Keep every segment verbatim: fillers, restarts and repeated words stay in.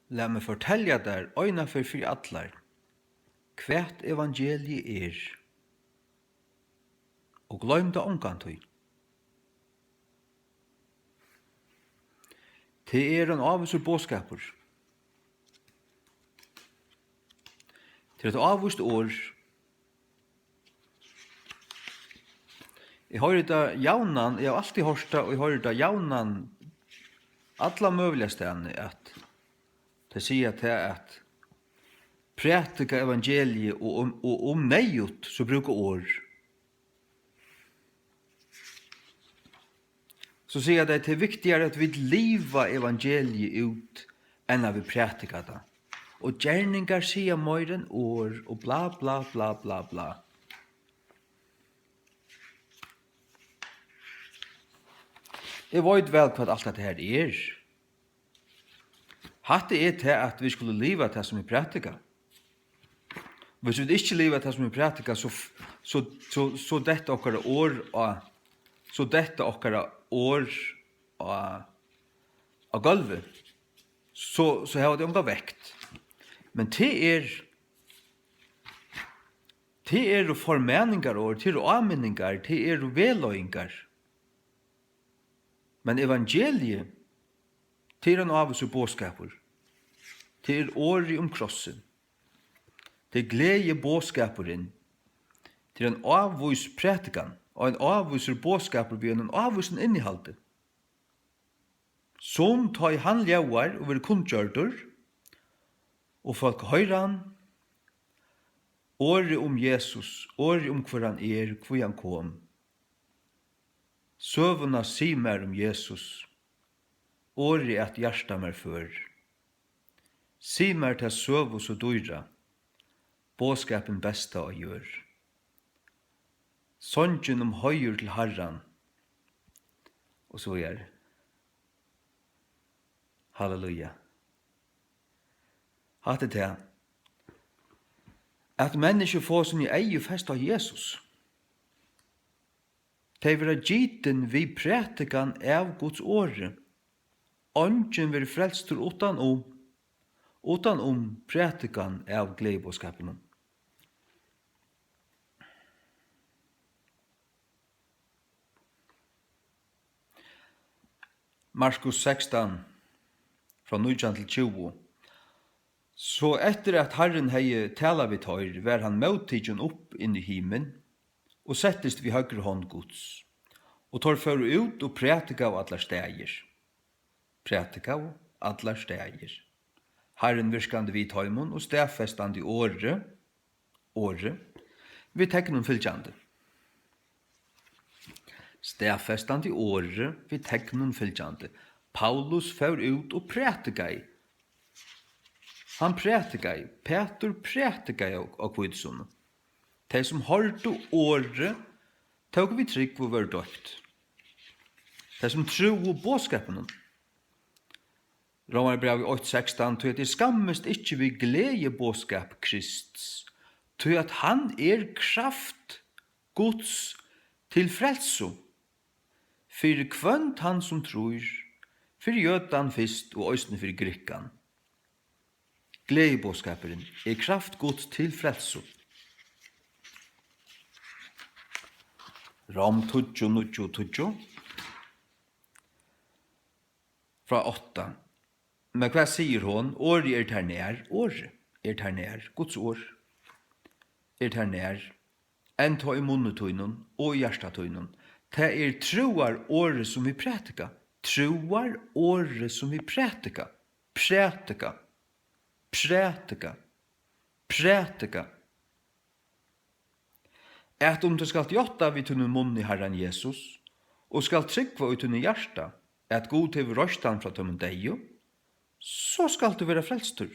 Lat meg fortelja tær eina ferð fyri allar, hvat evangeliið er. Og gloym tað ongantíð. Tað er ein ávísur boðskapur. Tað er eitt ávíst orð. Eg hoyri tað javnan, eg havi altíð hoyrt tað, og eg hoyri tað javnan alla møguliga staðni, at tey siga tað, at prædika evangeliið og um, og um neyðugt, so brúka orð. So siga tey, tað er viktigari, at vit liva evangeliið út, enn at vit prædika tað. Og gerningar siga meira enn orð, og bla, bla, bla, bla, bla. Eg veit væl, hvat alt hetta her er. Hatta er tað, at vit skulu liva tað, sum vit prædika. Hvis vit ikki liva tað, sum vit prædika, so f-, so, so, so detta okkara orð á, so detta okkara orð á, á gólvið. So, so hava tey onga vekt. Men tað er, tað eru formaningarorð, tað eru áminningar, tað eru vegleiðingar. Men evangeliið, tað er ein ávísur boðskapur. Tað er orðið um krossin. Tað er gleðiboðskapurin. Tað er ein ávís prædikan og ein ávísur boðskapur við einum ávísum innihaldi, sum, tá ið hann ljóðar og verður kunngjørdur, og fólk hoyra hann, orðið um Jesus, orðið um, hvør hann er, hví hann kom, søguna, sig mær um Jesus, orðið, at hjarta mær før. Sig mær ta søgu so dýra, boðskapin besta á jørð. Songin um heiður til Harran, og so er. Halleluja. Hatta er tað, at menniskju fáa síni eygu fest á Jesus. Tey verða gitin við prædikan av Guds orði. Eingin verður frelstur uttan um, uttan um prædikan av gleðiboðskapinum. Markus sekstan, frá nítjan til tjúgu. So eftir at Harrin hevði talað við teir, var hann móttikin upp inn í himin og settist við høgru hond Guds. Og teir fóru út og prædikaðu allar staðir. Prædikaðu allar staðir. Harrin virkandi við teimum og staðfestandi orðið, orðið, við teknum fylgjandi. Staðfestandi orðið við teknum fylgjandi. Paulus fór út og prædikaði. Hann prædikaði. Pætur prædikaði á, á hvítusunnu. Tey, sum hoyrdu orðið, tóku við trúgv og vórðu døypt. Tey, sum trúðu boðskapinum. Rómarbrævið eitt sekstan, tí at eg skammist ikki við gleðiboðskap Krists, tí at hann er kraft Guds til frelsu fyri hvønn tann, sum trýr, fyri jødan fyrst og eisini fyri grikkan. Gleðiboðskapurin er kraft Guds til frelsu. Rom tíggju, níggju og tíggju. Frá átta. Men hvat sigur hon? Orðið er tær nær, orðið er tær nær, Guds orð er tær nær, enn tá í munni tínum og í hjarta tínum. Tað er trúarorðið, sum vit prædika. Trúarorðið, sum vit prædika. Prædika. Prædika. Prædika. At um tú skalt játta við tínum munni Harran Jesus, og skalt trúgva í tínum hjarta, at Gud hevur reist hann frá teimum deyðu, so skalt tú vera frelstur.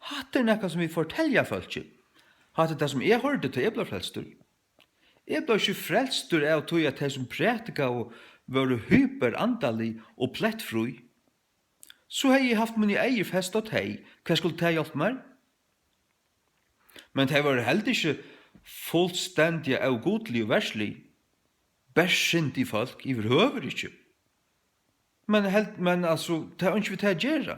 Hatta er nakað, sum vit fortelja fólki. Hatta er tað, sum eg hoyrdi, tá eg bleiv frelstur. Eg bleiv ikki frelstur av tí, at tey, sum prædikaðu, vóru hyperandalig og plettfrí. So hevði eg havt míni eygu fest á tey. Hvat skuldi tað hjálpt mær? Men tey vóru heldur ikki fullstendiga ógudilig og verdslig. Bersyndig fólk yvirhøvur ikki. Men helt, men altso, tað er einki við tað at gera.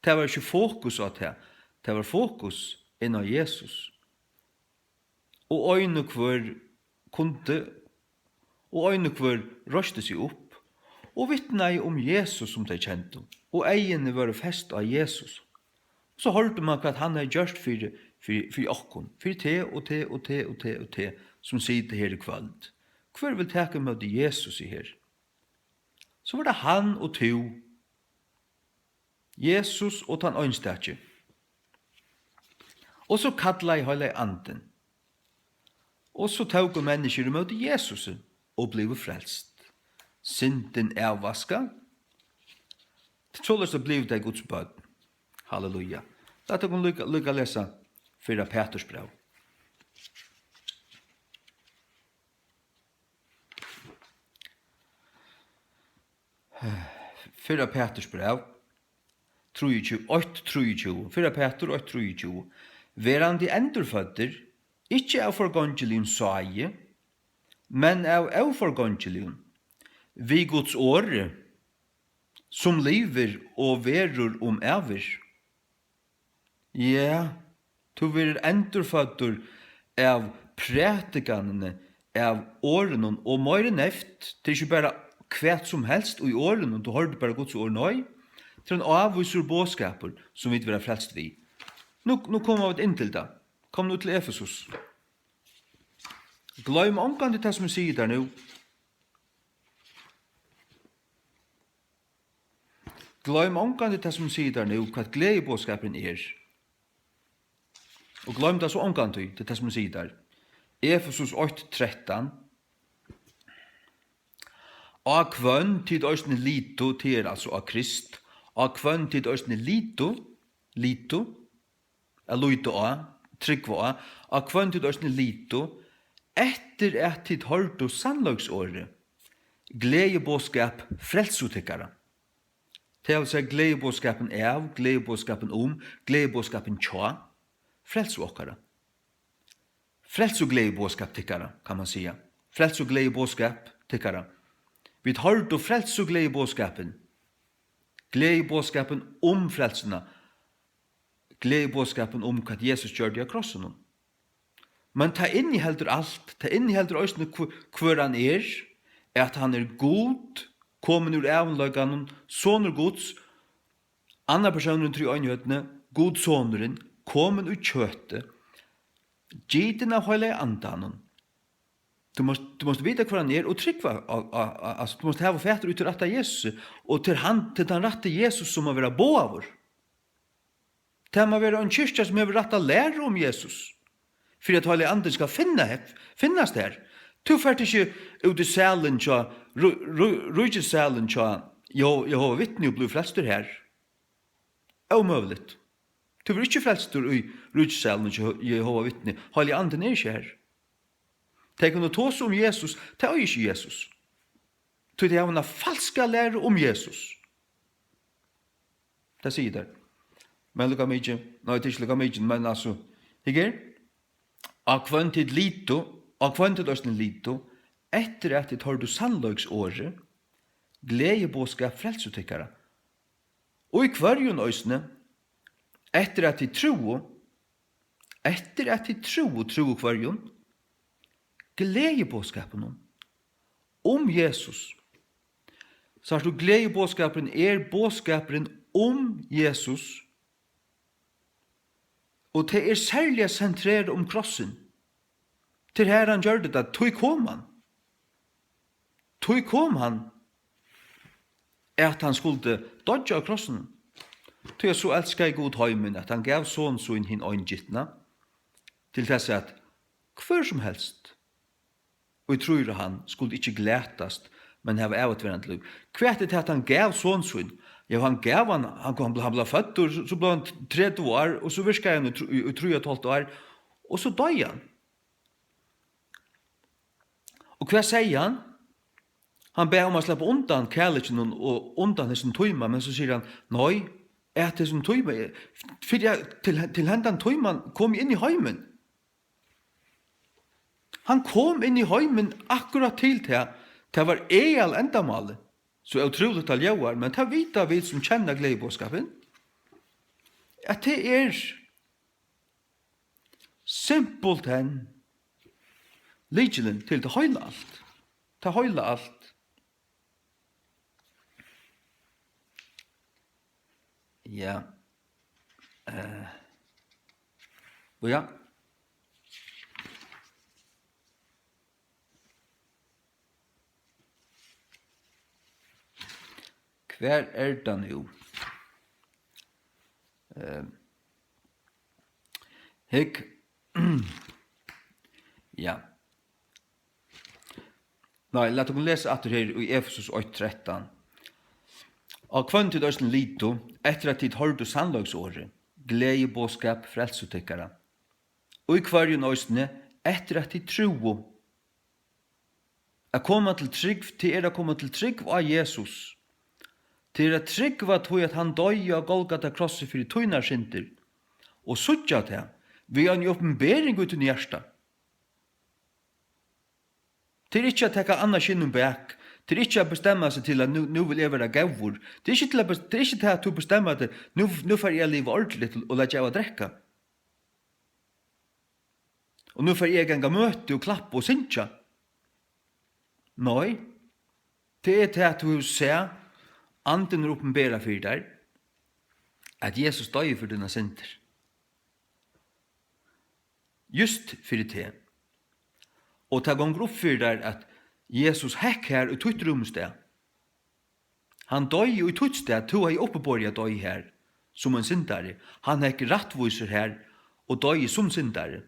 Tað var ikki fokus á tað. Tað var fokus inn á Jesus. Og ein og hvør kundi, og ein og hvør reisti seg upp og vitnaði um Jesus, sum tey kendu, og eyguni vóru fest á Jesus. Og so hoyrdi man, hvat hann hevði gjørt fyri, fyri, fyri okkum, fyri teg og teg og teg og teg og teg, sum sita her í kvøld. Hvør vil taka ímóti Jesusi her? So var tað hann og tú. Jesus og tann einstaki. Og so kallaði Heilagi Andin. Og so tóku menniskjur ímóti Jesusi og blivu frelst. Syndin avvaskað. Soleiðis blivu tey Guds børn. Halleluja. Lat okkum líka, líka lesa fyrra Peturs bræv. Fyrra Peturs bræv, trýogtjúgu, eitt trýogtjúgu, fyrra Petur eitt trýogtjúgu, verandi endurføddir, ikki av forgongiligum sái, men av óforgongiligum, við Guds orði, sum livir og verður um ævir. Ja, tú verður endurføddur av prædikanini, av orðinum, og meiri neyvt, tað er ikki bara hvat sum helst í orðinum, tú hoyrdi bara Guds orð, nei, tað er ein ávísur boðskapur, sum vit verða frelst við. Nú, nú koma vit inn til tað. Kom nú til Efesus. Gloym ongantíð tað, sum eg sigi tær nú. Gloym ongantíð tað, sum eg sigi tær nú, hvat gleðiboðskapurin er. Og gloym tað so ongantíð, tað er tað, sum eg sigi tær. Efesus eitt trettan. Á hvønn tit eisini litu, tað er altso á Krist, á hvønn tit eisini litu, litu, at líta á, trúgva á, á hvønn tit eisini litu, eftir at tit hoyrdu sannleiksorðið, gleðiboðskap frelsu tykkara. Tað vil siga gleðiboðskapin av, gleðiboðskapin um, gleðiboðskapin hjá, frelsu okkara. Frelsugleðiboðskap tykkara, kann man siga. Frelsugleðiboðskap tykkara. Vit hoyrdu frelsugleðiboðskapin. Gleðiboðskapin um frelsuna. Gleðiboðskapin um, hvat Jesus gjørdi á krossinum. Men tað inniheldur alt. Tað inniheldur eisini, hv-, hvør hann er, at hann er Gud, komin úr ævinleikanum, sonur Guds, annar persónur í tríeinheitinum, Gud sonurin, komin í kjøti, gitin av Heilaga Andanum. Tú mást, tú mást vita, hvør hann er, og trúgva á, á, á, altso, tú mást hava fatur í tí rætta Jesusi, og til hann, til tann rætti Jesus, sum má vera boðaður. Tað má vera ein kirkja, sum hevur rætta læru um Jesus, fyri at Heilagi Andin skal finna he-, finnast har. Tú fert ikki út í salin hjá, rí-, rí-, ríkissalin hjá Jeho-, Jehova Vitni og blíva frelstur har. Ómøguligt. Tú verður ikki frelstur í ríkissalinum hjá Jehova Vitni. Heilagi Andin er ikki har. Tey kunnu tosa um Jesus, tey eiga ikki Jesus. Tí tey hava eina falska læru um Jesus. Tað sigur tað. Men líka mikið, nei, tað er ikki líka mikið, men altso, hygg her. Á hvønn tit litu, á hvønn tit eisini litu, eftir at tit hoyrdu sannleiksorðið, gleðiboðskap frelsu tykkara. Og í hvørjum eisini, eftir at tit trúðu, eftir at tit trúðu, trúðu hvørjum? Gleðiboðskapinum um Jesus. Sært tú, gleðiboðskapurin er boðskapurin um Jesus, og tað er serliga sentrerað um krossin. Til har hann gjørdi tað, tí kom hann. Tí kom hann, at hann skuldi doyggja á krossinum. Tí at so elskaði Gud heimin, at hann gav son sín hin eingitna, til tess at hvør sum helst, ið trýr á hann, skuldi ikki glatast, men hava ævigtverandi lív. Hvat er tað, at hann gav son sín? Ja, hann gav hann, hann kom, hann bleiv føddur, so, so bleiv hann tretivu ár, og so virkaði hann í trý, í, í trý og eitt hálvt ár, og so doyði hann. Og hvat segði hann? Hann bað um at sleppa undan kærleikinum og undan hesum tíma, men so sigur hann, nei, at hesum tíma, fyri at, til, til hendan tíman kom eg inn í heimin. Hann kom inn í heimin akkurát til tað. Tað var aðalendamálið. So ótrúligt tað ljóðar, men tað vita vit sum kenna gleðiboðskapin. at tað er simpelthen lykilin til tað heila alt. Tað heila alt. Ja. Eh. Og ja. Hvar er tað nú? Eh, hygg. Ja. Nei, lat okkum lesa aftur her í Efesus eitt trettan. "Á hvønn tit eisini litu, eftir at tit hoyrdu sannleiksorðið, gleðiboðskap frelsu tykkara, í hvørjum eisini, eftir at tit trúðu." At koma til trúgv, tað er at koma til trúgv á Jesus. Tað er at trúgva tí, at hann doyði á Golgata krossi fyri tínar syndir. Og síggja tað við eini opinbering í tínum hjarta. Tað er ikki at taka annað skinn um bak. Tað er ikki at bestemma seg til, at nú, nú vil eg vera góður. Tað er ikki til at bes-, tað er ikki tað, at tú bestemmar teg, nú, nú fari eg at liva ordiligt og, og leggja av at drekka. Og nú fari eg at ganga møti og klappa og syngja. Nei, tað er tað, at tú hevur sæð, Andin er opinberað fyri tær, at Jesus doyði fyri tínar syndir. Júst fyri teg. Og tað gongur upp fyri tær, at Jesus hekk har í títt rúmstað. Hann doyði í títt stað, tú hevði uppiborið at doyð har, sum ein syndari. Hann hekk rættvísur har og doyði sum syndari.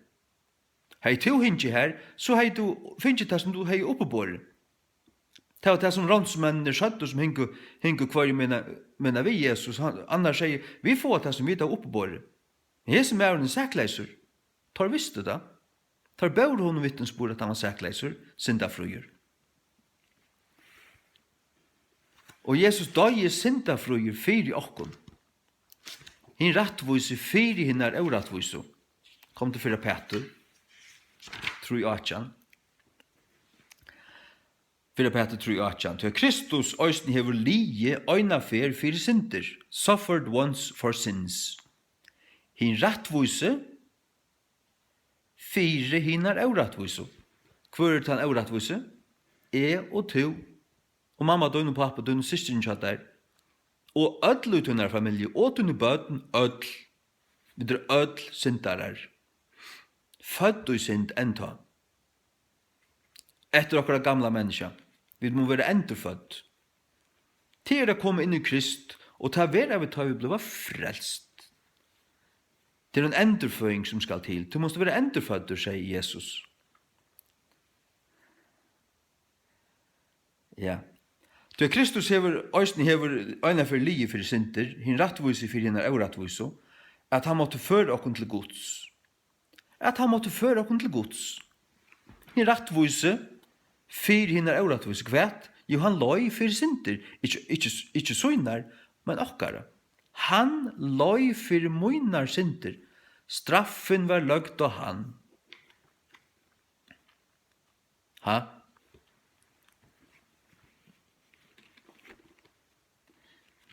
Hevði tú hingið har, so hevði tú fingið tað, sum tú hevði uppiborið. Tað var tað, sum ránsmenninir søgdu, sum hingu, hingu hvørjum megin, megin við Jesus. Hann, annar segði, "Vit fáa tað, sum vit hava uppiborið." Men hesin maðurin er sakleysur. Teir vistu tað. Teir bóru honum vitnisburð, at hann var sakleysur, syndafríur. Og Jesus doyði syndafríur fyri okkum. Hin rættvísi fyri hinnar órættvísu. Kom til fyrra Pætur trý átjan. Fyrra Pætur trý átjan. Tí at Kristus eisini hevur liðið eina ferð fyri syndir, suffered once for sins. Hin rættvísi fyri hinar órættvísu. Hvør er tann órættvísi? Eg og tú og mamma tín og pápi tín og systirin hjá tær og øll í tínari familju og tíni børn, øll. Vit eru øll syndarar. Fødd í synd enntá. Eftir okkara gamla menniskja. Vit mugu vera endurfødd. Tað er at koma inn í Krist, og tað verða vit, tá vit blíva frelst. Tað er ein endurføðing, sum skal til. Tú mást vera endurføddur, segði Jesus. Ja. Tí Kristus hevur eisini, hevur eina ferð liðið fyri syndir, hin rættvísi fyri hinar órættvísu, at hann mátti føra okkum til Guds. At hann mátti føra okkum til Guds. Hin rættvísi fyri hinar órættvísu. Hvat? Jú, hann leið fyri syndir, ikki, ikki, ikki sínar, men okkara. Hann leið fyri mínar syndir. Straffin var løgd á hann. Ha?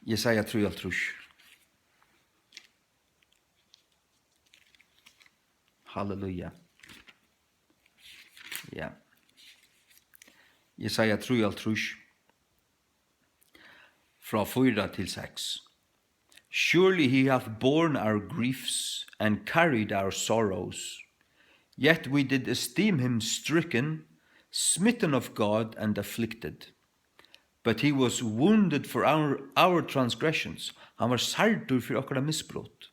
Jesaja trýoghálvtrýss. Halleluja. Ja. Jesaja trýoghálvtrýss. Frá fýra til seks. Surely he hath borne our griefs and carried our sorrows. Yet we did esteem him stricken, smitten of God, and afflicted. But he was wounded for our, our transgressions. Hann var særdur fyri okkara misbrot.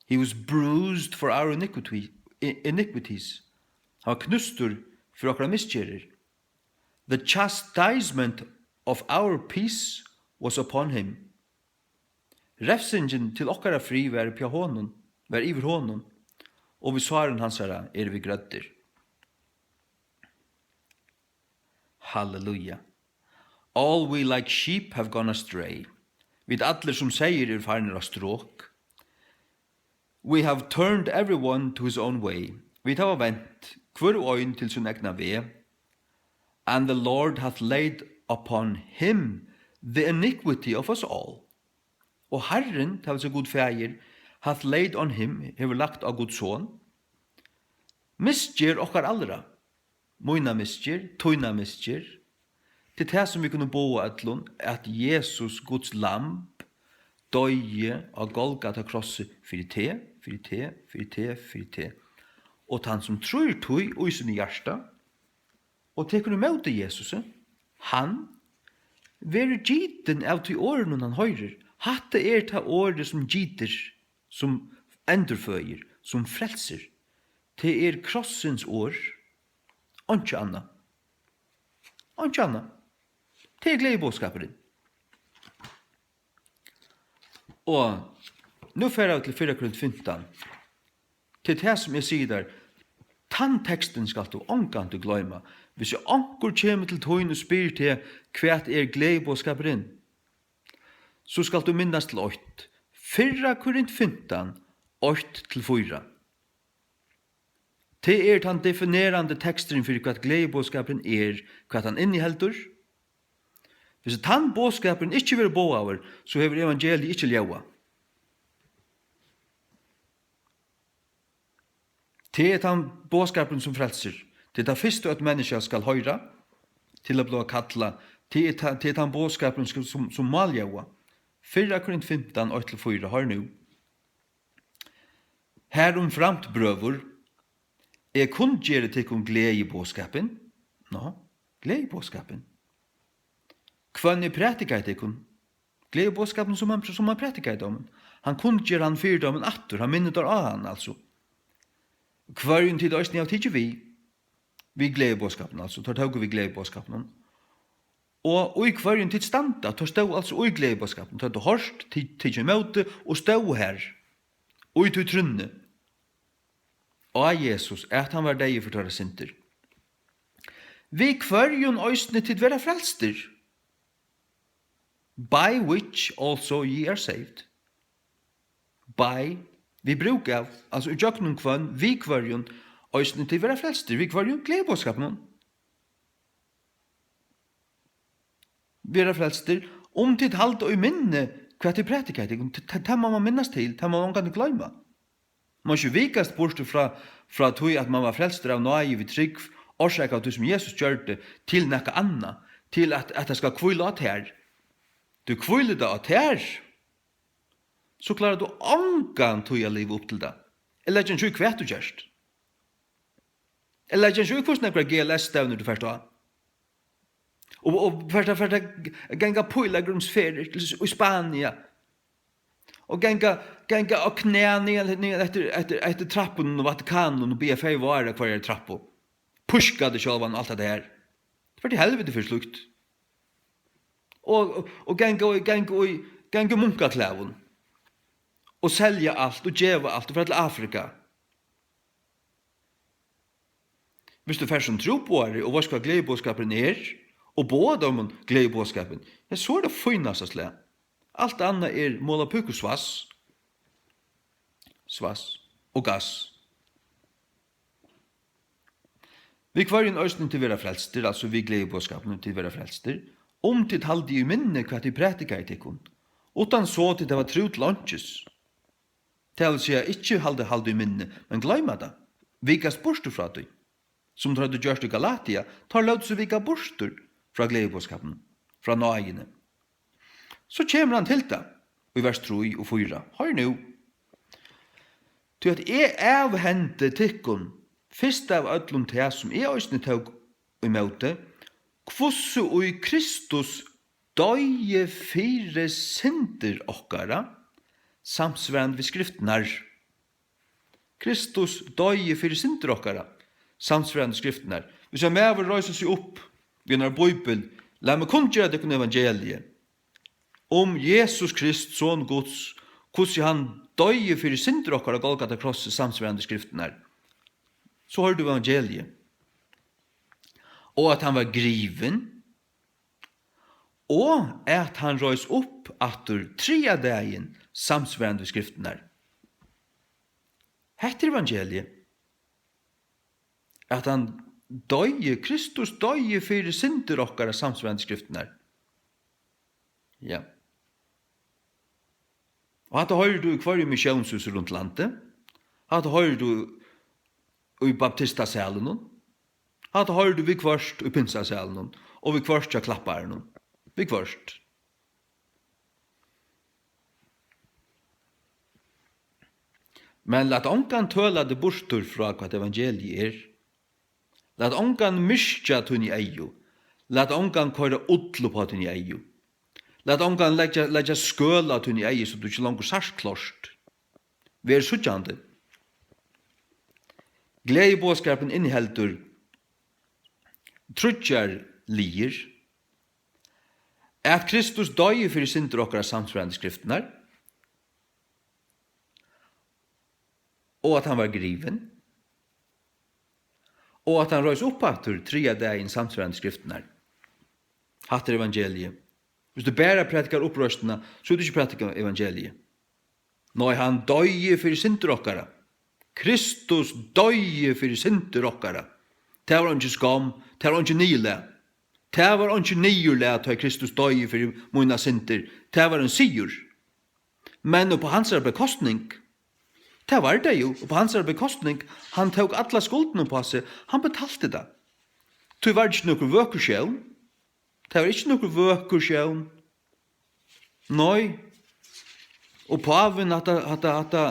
He was bruised for our iniquity, i-, iniquities. Hann var knústur fyri okkara misgerðir. The chastisement of our peace was upon him. Refsingin til okkara frið var uppi á honum, var yvir honum, og við sárum hansara eru vit grøddir. Halleluja. All we like sheep have gone astray. Vit allir sum seyðir eru farnir á strok. We have turned everyone to his own way. Vit hava vent, hvør og ein til sín egna veg. And the Lord hath laid upon him the iniquity of us all. Og Harrin, tað vil siga Gud Faðir, hath laid on him, hevur lagt á Guds Son, misgerð okkara allra, mína misgerð, tína misgerð. Tað er tað, sum vit kunnu boða øllum, at Jesus, Guds lamb, doyði á Golgata krossi fyri teg, fyri teg, fyri teg, fyri teg. Og tann, sum trýr tí í sínum hjarta, og tekur ímóti Jesusi, hann verður gitin av tí orðinum, hann hoyrir. Hatta er tað orðið, sum gitir, sum endurføðir, sum frelsir. Tað er krossins orð, einki annað. Einki annað. Tað er gleðiboðskapurin. Og nú fara vit til fyrra Korint fimtan. Til tað, sum eg sigi tær, tann tekstin skalt tú ongantíð gloyma. Hvis onkur kemur til tín og spyr teg, hvat er gleðiboðskapurin, so skalt tú minnast til eitt. Fyrra Korint fimtan, eitt til fýra. Tað er tann definerandi teksturin fyri, hvat gleðiboðskapurin er, hvat hann inniheldur. Hvis tann boðskapurin ikki verður boðaður, so hevur evangeliið ikki ljóðað. Tað er tann boðskapurin, sum frelsir. Tað er tað fyrsta, eitt menniskja skal hoyra, til at bliva kallað. Tað er ta-, tað er tann boðskapurin, sum, sum, sum má ljóða. Fyrra Korint fimtan, eitt til fýra, hoyr nú. Harumframt, brøður, eg kunngeri tykkum gleðiboðskapin. Nå, gleðiboðskapin. Hvønn eg prædikaði tykkum. Gleðiboðskapin, sum hann, sum hann prædikaði teimum. Hann kunngjør hann fyri teimum aftur, hann minnir teir á hann, altso. Hvørjum tit eisini hava tikið við, við gleðiboðskapinum, altso, teir tóku við gleðiboðskapinum. Og í hvørjum tit standa, teir stóðu altso í gleðiboðskapinum, teir høvdu hoyrt, ti-, tikið ímóti og stóðu har, í tí trúnni á Jesus, at hann var deyður fyri teirra syndir. Við hvørjum eisini tit verða frelstir. By which also ye are saved. By, við brúk av, altso í gjøgnum hvønn, við hvørjum, eisini tit verða frelstir, við hvørjum gleðiboðskapinum. Verða frelstir, um tit halda í minni, hvat eg prædikaði tykkum, tað, tað má mann minnast til, tað má mann ongantíð gloyma. Man ikki vikast burtur frá, frá tí, at man var frelstur av náði við trúgv, orsakað av tí, sum Jesus gjørdi, til nakað annað, til at, at tað skal hvíla á tær. Tú hvílir tað á tær, so klárar tú ongantíð at liva upp til tað. Eg leggi ikki í, hvat tú gert. Eg leggi ikki í, hvussu nógvar G L S-stevnur tú fert á. Og, og fert at, fert at g-, ganga pílagrímsferðir til, í Spania. Og ganga, ganga á knæ niðan, niðan eftir, eftir, eftir trappunum í Vatikaninum og biðja faðirvár á hvørjari trappu. Píska teg sjálvan og alt hetta her. Fert til helviti fyri slíkt. Og, og, og ganga í, ganga í, ganga í munkaklæðum. Og selja alt og geva alt og fara til Afrika. Viss tú fert sum trúboðari og veitst, hvat gleðiboðskapurin er, og boðar teimum gleðiboðskapin, ja, so er tað fínasta slag. Alt annað er mola púkur svass, svass og gass. Við hvørjum eisini tit verða frelstir, altso við gleðiboðskapinum tit verða frelstir, um tit halda í minni, hvat eg prædikaði tykkum, uttan so tit hava trúð til einkis. Tað vil siga, ikki halda, halda í minni, men gloyma tað. Vikast burtur frá tí. Sum teir høvdu gjørt í Galatia, teir lótu seg vika burtur frá gleðiboðskapinum, frá náðini. So kemur hann til tað í vers trý og fýra. Hoyr nú. Tí at eg avhendi tykkum fyrst av øllum tað, sum eg eisini tók ímóti, hvussu í Kristus doyði fyri syndir okkara, samsvarandi við skriftirnar. Kristus doyði fyri syndir okkara, samsvarandi skriftirnar. Hvis ein maður reisir seg upp við einari bíbel, lat meg kunngera tykkum evangeliið um Jesus Krist, Son Guds, hvussu hann doyði fyri syndir okkara á Golgata krossi, samsvarandi skriftirnar. So hoyrir tú evangeliið. Og at hann var grivin, og at hann reis upp aftur triðja dagin, samsvarandi við skriftirnar. Hetta er evangeliið. At hann doyði, Kristus doyði fyri syndir okkara, samsvarandi skriftirnar. Ja. Og hatta hoyrir tú í hvørjum missiónshúsi runt landið. Hatta hoyrir tú í baptistasalinum. Hatta hoyrir tú viðhvørt í pinsasalinum og viðhvørt hjá klapparanum. Viðhvørt. Men lat ongan tøla teg burtur frá, hvat evangeliið er. Lat ongan myrkja tíni eygu. Lat ongan koyra ull upp á tíni eygu. Lat ongan leggja, leggja skøl á tíni eygu, so tú ikki longur sært klárt. Ver síggjandi. Gleðiboðskapurin inniheldur tríggjar liðir. At Kristus doyði fyri syndir okkara, samsvarandi skriftirnar, og at hann var grivin, og at hann reis upp aftur triðja dagin, samsvarandi skriftirnar. Hatta er evangeliið. Viss tú bara prædikar uppreisnina, so hevur tú ikki prædikað evangeliið. Nei, hann doyði fyri syndir okkara. Kristus doyði fyri syndir okkara. Tað var eingin skomm, tað var eingin niðurlag. Tað var eingin niðurlag, tá ið Kristus doyði fyri mínar syndir. Tað var ein sigur. Men upp á hansara bekostning, tað var tað jú, upp á hansara bekostning, hann tók alla skuldina upp á seg, hann betalti tað. Tí var tað ikki nøkur vøkur sjón. Tað var ikki nøkur vøkur sjón. Nei. Og pávin, hatta, hatta, hatta,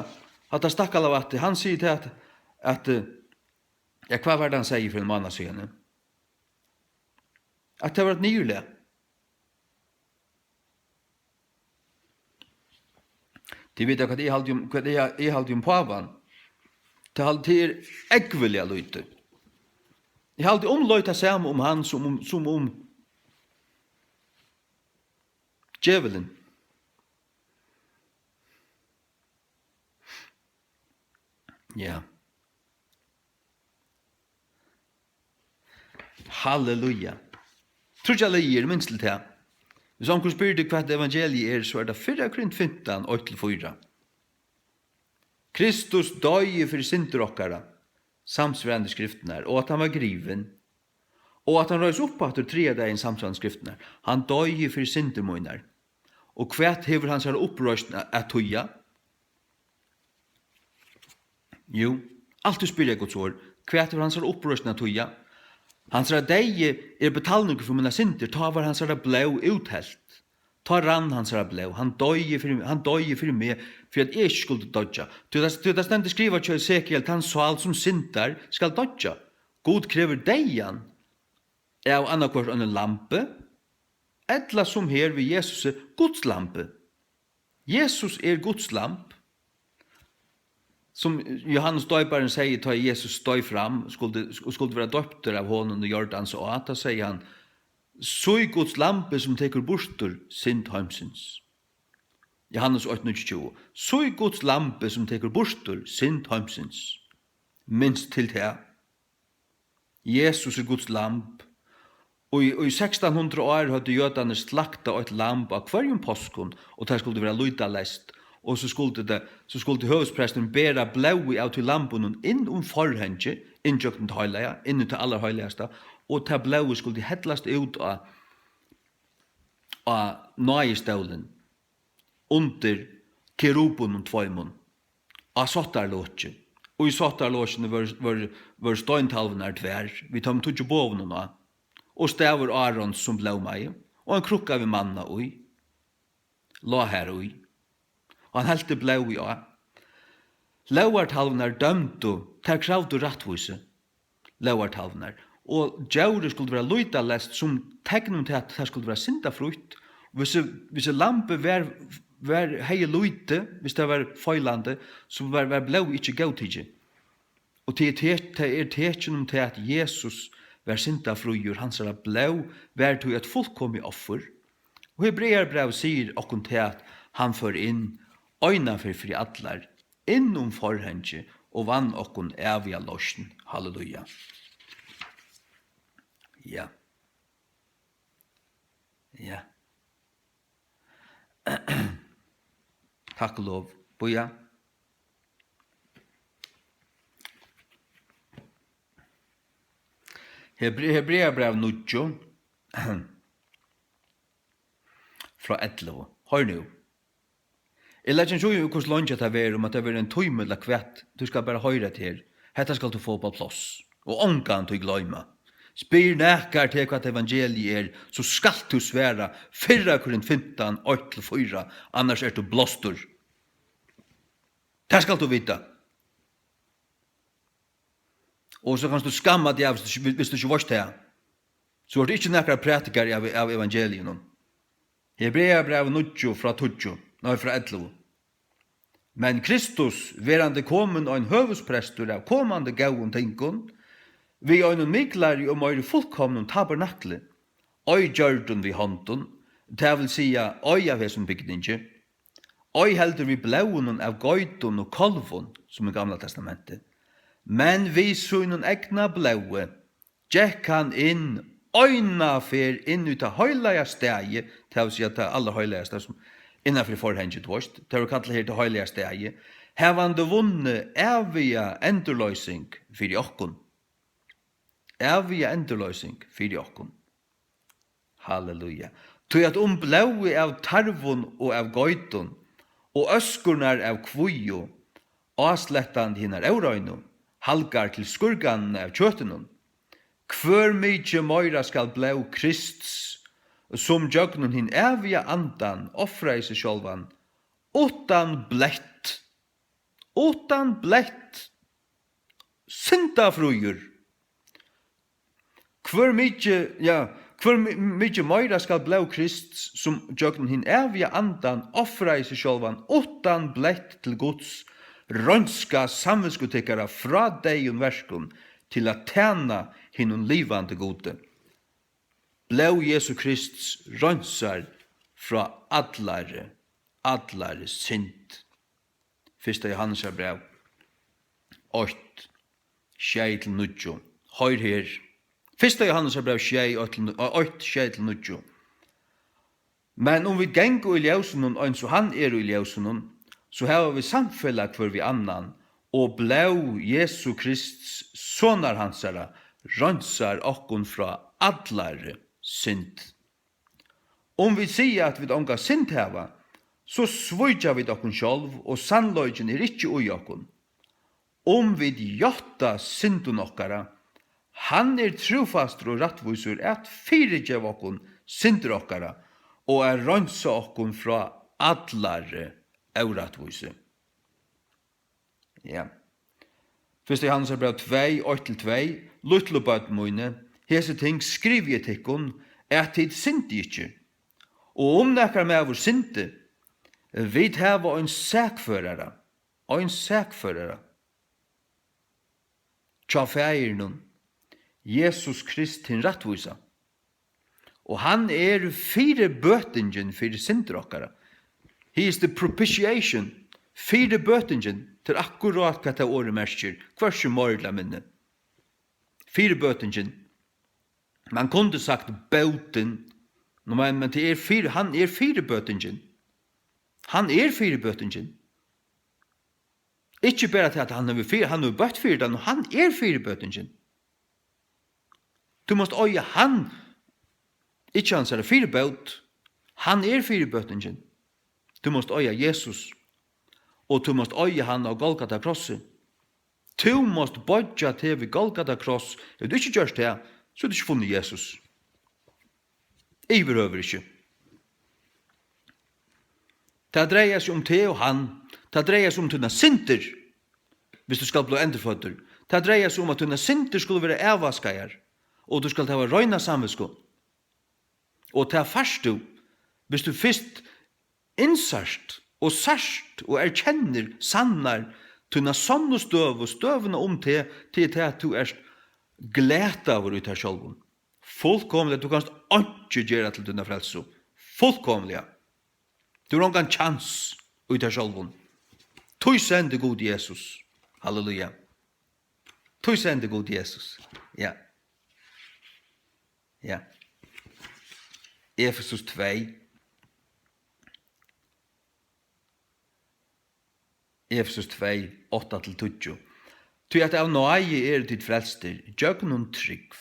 hatta stakkalavattið, hann sigur tað at, at, eh, ja, hvat var tað hann segði fyri ein mánað síðani? At tað var eitt niðurlag. Tit vita, hvat eg haldi um, hvat eg, eg haldi um pávan. Tað hal-, tað er ógvuliga lítið. Eg haldi umleið tað sama um hann sum um, sum um djevulin. Ja. Halleluja. Tríggjar liðir, minst til tað. Viss onkur spyr teg, hvat evangeliið er, so er tað fyrra Korint fimtan, eitt til fýra. Kristus doyði fyri syndir okkara, samsvarandi skriftirnar, og at hann var grivin, og at hann reis upp aftur triðja dagin, samsvarandi skriftirnar. Hann doyði fyri syndir mínar. Og hvat hevur hansara uppreisn a-, at týða? Jú, altíð spyrja Guds orð, hvat hevur hansara uppreisn at týða? Hansara deyði er betalningur fyri mínar syndir, tá var hansara blóð úthelt. Tá rann hansara blóð, hann doyði fyri, hann doyði fyri meg, fyri at eg ikki skuldi doyggja. Tí tað, tí tað stendur skrivað hjá Esekiel, tann sál sum syndar, skal doyggja. Gud krevur deyðan av annaðhvørt einum lambi, ella sum her við Jesusi, Guds lambi. Jesus er Guds lamb, sum Jóhannes doyparin segði, tá Jesus steig fram, skuldi, og skuldi vera doyptur av honum í Jordans á, tá segði hann: "Sí Guds lambi, sum tekur burtur synd heimsins." Jóhannes eitt níggjuogtjúgu. "Sí Guds lambi, sum tekur burtur synd heimsins." Minst til tað. Jesus er Guds lamb. Og í, í sekstan hundrað ár høvdu jødarnir slaktað eitt lamb á hvørjum páskum, og tað skuldi vera lýtaleyst. Og so skuldi tað, so skuldi høvuðspresturin bera blóðið av tí lambinum inn um forhangið, inn gjøgnum tað heilaga, inn í tað allarheilagasta, og tað blóðið skuldi hellast út á, á náðistólin undir kerubunum tveimum á sáttarloki. Og í sáttarlokini vóru, vóru, vóru steintalvurnar tvær við teimum tíggju boðunum á, og stavur Árons sum blómaði, og ein krukka við manna í, lá har í. Og hann helti blóðið á. Lógartalvurnar dømdu, tær kravdu rættvísi, lógartalvurnar. Og djórið skuldi vera lýtaleyst sum tekn um tað, at tað skuldi vera syndafrítt. Hvis, hvis lambið var, var, hevði lýti, hvis tað var feilandi, so var, var blóðið ikki góðtikið. Og tað er te-, tað er tekin um tað, at Jesus var syndafríur, hansara blóð var tí eitt fullkomið offur. Og Hebrearabrævið sigur okkum tað, at hann fór inn einaferð fyri allar, inn um forhangið og vann okkum æviga loysn. Halleluja. Ja. Ja. Takk og lov. Bíða. Hebre-, Hebreabræv níggju, frá ellivu. Hoyr nú. Eg leggi ikki í, hvussu leingi hetta verður, um hetta verður ein tími ella hvat, tú skalt bara hoyra hetta her. Hetta skalt tú fáa upp á pláss. Og ongantíð gloyma. Spyr nakar teg, hvat evangeliið er, so skalt tú svara, fyrra Korint fimtan, eitt til fýra, annars ert tú blástur. Tað skalt tú vita. Og so kanst tú skamma teg av, viss tú, viss tú ikki veitst tað. So ert tú ikki nakar prædikari av, av evangeliinum. Hebreabrævið níggju frá tíggju, nei, frá ellivu. Men Kristus, verandi komin ein høvuðsprestur av komandi góðum tingum, við einum miklari og meiri fullkomnum tabernakli, ei gjørdum við hondum, tað vil siga, ei av hesum bygningi, ei heldur við blóðinum av geitum og kálvum, sum í Gamla Testamenti, men við sínum egna blóði gekk hann inn eina ferð inn í tað heilaga staðið, tað vil siga tað allarheilagasta, sum innan fyri forhangið, tú veist, tað verður kallað her tað heilaga staðið, havandi vunnið æviga endurloysing fyri okkum. Æviga endurloysing fyri okkum. Halleluja. Tí at um blóðið av tarvum og av geitum og øskurnar av kvígu, áslettandi hinar óreinu, halgar til skírganina av kjøtinum, hvør mikið meira skal blóð Krists, sum gjøgnum hin æviga Andan ofraði seg sjálvan, uttan blett, uttan blett, syndafríur, hvør mikið, ja, hvør mi-, mikið meira skal blóð Krists, sum gjøgnum hin æviga Andan ofraði seg sjálvan uttan blett til Guds, reinska samvitsku tykkara frá deyðum verkum, til at tæna hinum livandi Gudi. Blóð Jesu Krists reinsar frá allari, allari synd. Fyrsta Jóhannesarbræv eitt, sjey til níggju. Hoyr her. Fyrsta Jóhannesarbræv sjey, eitt til, eitt, sjey til níggju. Men um vit ganga í ljósinum, eins og hann er í ljósinum, so hava vit samfelag hvør við annan, og blóð Jesu Krists, sonar hansara, reinsar okkum frá allari synd. Um vit siga, at vit onga synd hava, so svíkja vit okkum sjálv, og sannleikin er ikki í okkum. Um vit játta syndum okkara, hann er trúfastur og rættvísur at fyrigeva okkum syndir okkara og at reinsa okkum frá allari órættvísi. Ja. Fyrsta Jóhannesarbræv tvey, eitt til tvey. Lítlu børn míni, hesi ting skrivi eg tykkum, at tit syndi ikki. Og um nakar maður syndi, vit hava ein sakførara, ein sakførara hjá Faðirinum, Jesus Krist hin rættvísa. Og hann er fyribøtingin fyri syndir okkara. He is the propitiation. Fyribøtingin, tað er akkurát hvat tað orðið merkir, hvørki meira ella minni. Fyribøtingin. Man kundi sagt bótin, men, men tað er fyri, hann er fyribøtingin. Hann er fyribøtingin. Ikki bara tað, at hann hevur fyri, hann hevur bøtt fyri tað, men hann er fyribøtingin. Tú mást eiga hann, ikki hansara fyribót. Hann er fyribøtingin. Tú mást eiga Jesus, og tú mást eiga hann á Golgata krossi. Tú mást boyggja teg við Golgata kross. Hevur tú ikki gjørt tað, so hevur tú ikki funnið Jesus. Yvirhøvur ikki. Tað dreiar seg um teg og hann. Tað dreiar seg um tínar syndir, viss tú skalt blíva endurføddur. Tað dreiar seg um, at tínar syndir skulu vera avvaskaðar, og tú skalt hava reina samvitsku. Og tað fært tú, viss tú fyrst innsært og sært og erkennir, sannar tína sonnu støðu, støðuna um teg, til tað, at tú ert glataður í tær sjálvum. Fullkomiliga, tú kanst einki gera til tína frelsu. Fullkomiliga. Tú hevur ongan kjans í tær sjálvum. Tí sendi Gud Jesus. Halleluja. Tí sendi Gud Jesus. Ja. Ja. Efesus tvey. Efesus tvey, átta til tíggju. Tí at av náði eru tit frelstir, gjøgnum trúgv.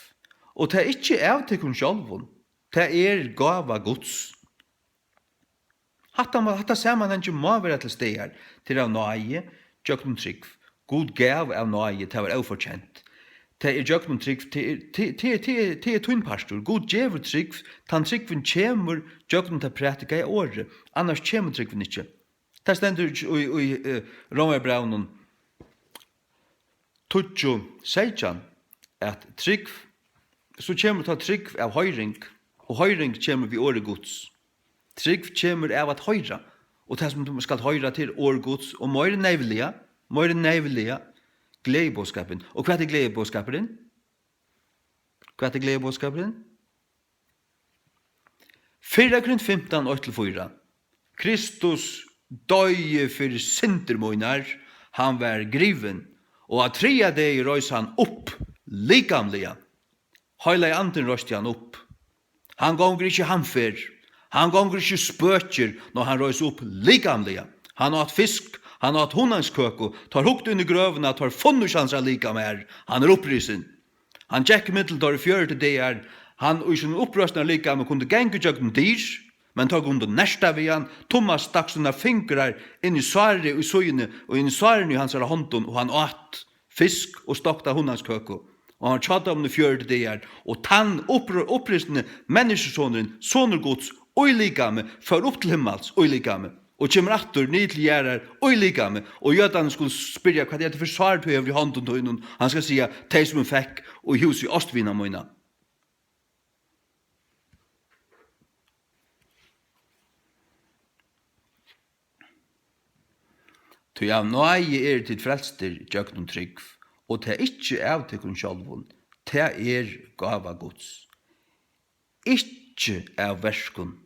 Og tað ikki av tykkum sjálvum, tað er gáva Guds. Hatta má, hatta samanhangið má vera til staðar. Tað er av náði, gjøgnum trúgv. Gud gav av náði, tað var ófortjent. Tað er gjøgnum trúgv, tað er, tað, tað, tað er, tað er tín partur. Gud gevur trúgv, tann trúgvin kemur gjøgnum tað prætikaða orðið, annars kemur trúgvin ikki. Tað stendur í, í, í, eh, Rómarbrævinum tíggju seytjan, at trúgv, so kemur tá trúgv av hoyring, og hoyring kemur við orði Guds. Trúgv kemur av at hoyra, og tað sum tú skalt hoyra, tað er orð Guds, og meira neyvliga, meira neyvliga, gleðiboðskapurin. Og hvat er gleðiboðskapurin? Hvat er gleðiboðskapurin? Fyrra Korint fimtan, eitt til fýra. Kristus doyði fyri syndir mínar, hann var grivin, og á triðja degi reis hann upp likamliga. Heilagi Andin reisti hann upp. Hann gongur ikki í hamferð, hann gongur ikki í spøkir, ná hann reis upp likamliga. Hann át fisk, hann át hunangskøku, teir hugdu inn í grøvina, teir funnu ikki hansara likam har, hann er upprisin. Hann gekk millum teir í fjøruti dagar, hann í sínum uppreisnarlikami kundi ganga ígjøgnum dyr, men teir kundu nerta við hann. Tummas stakk sínar fingrar inn í sárið í síðuni og inn í sárini í hansara hondum, og hann át fisk og stokta hunangskøku. Og hann hjá teimum í fjøruti dagar, og tann uppr-, upprisni, Menniskjusonurin, Sonur Guds, í likami, fór upp til himmals í likami, og kemur aftur niður til jarðar í likami, og jødarnir skulu spyrja: "Hvat er hetta fyri sár, tú hevur í hondum tínum?" Hann skal siga: "Tey, sum eg fekk í húsi ástvina mína." Tí av náði eru tit frelstir gjøgnum trúgv, og tað ikki av tykkum sjálvum, tað er gáva Guds, ikki av verkum.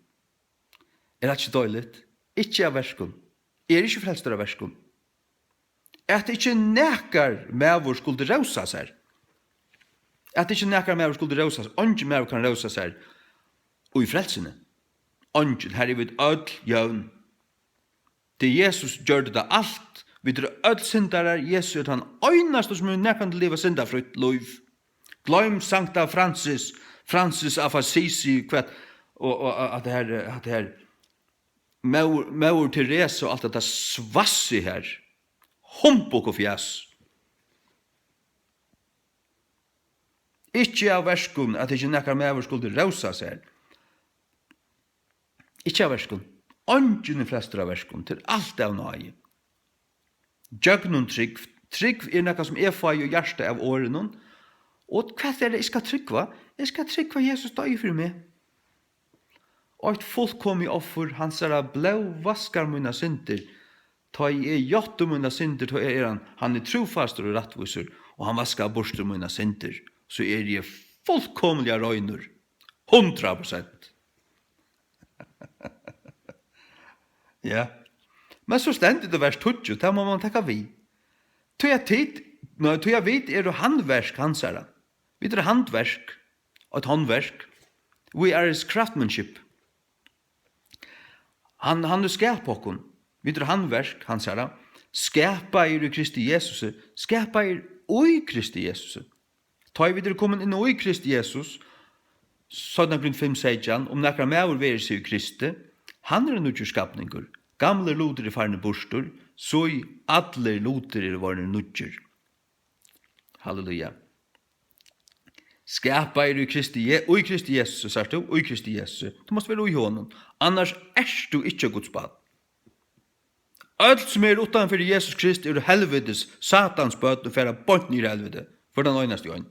Er hatta ikki deiligt? Ikki av verkum. Eg eri ikki frelstur av verkum. At ikki nakar maður skuldi rósa sær. At ikki nakar maður skuldi rósa sær. Eingin maður kann rósa sær í frelsuni. Eingin, har eru vit øll jøvn. Tí Jesus gjørdi tað alt. Vit eru øll syndarar. Jesus er tann einasti, sum hevur nakrantíð livað syndafrítt lív. Gloym sankta Francis, Francis av Assisi, hvat, og, og, og at tað her, at tað her, móður, móður Teresa og alt hetta svassið her. Humbug og fjas. Ikki av verkum, at ikki nakar maður skuldi rósa sær. Ikki av verkum. Eingin er frelstur av verkum. Tað er alt av náði. Gjøgnum trúgv. Trúgv er nakað, sum eg fái í hjartað av orðinum. Og hvat er tað, eg skal trúgva? Eg skal trúgva, Jesus doyði fyri meg. Eitt fullkomið offur, hansara blóð vaskar mínar syndir. Tá ið eg játti mínar syndir, tá er hann, hann er trúfastur og rættvísur, og hann vaskar burtur mínar syndir. So eri eg fullkomiliga reinur. Hundrað prosent. Ja. Men so stendur tað í vers tíggju, tað má mann taka við. Tí at tit, nei, tí at vit eru handverk hansara. Vit eru handverk, eitt handverk. We are his craftsmanship. Hann, hann hevur skapað okkum. Vit eru handverk hansara. Skapaðir í Kristi Jesusi. Skapaðir í Kristi Jesusi. Tá ið vit eru komin inn í Krist Jesus, seinna Korint fimm seytjan, um nakar maður verður seg í Kristi, hann er ein nýggjur skapningur. Gamlir lutir eru farnir burtur, so ið allir lutir eru vorðnir nýggir. Halleluja. Skapaður í Kristi Je-, í Kristi Jesusi, sært tú? Í Kristi Jesusi. Tú mást vera í honum. Annars ert tú ikki Guds barn. Øll, sum eru uttan fyri Jesus Krist, eru helvitis, Satans børn og fara beint niður í helviti. Hvør tann einasti ein.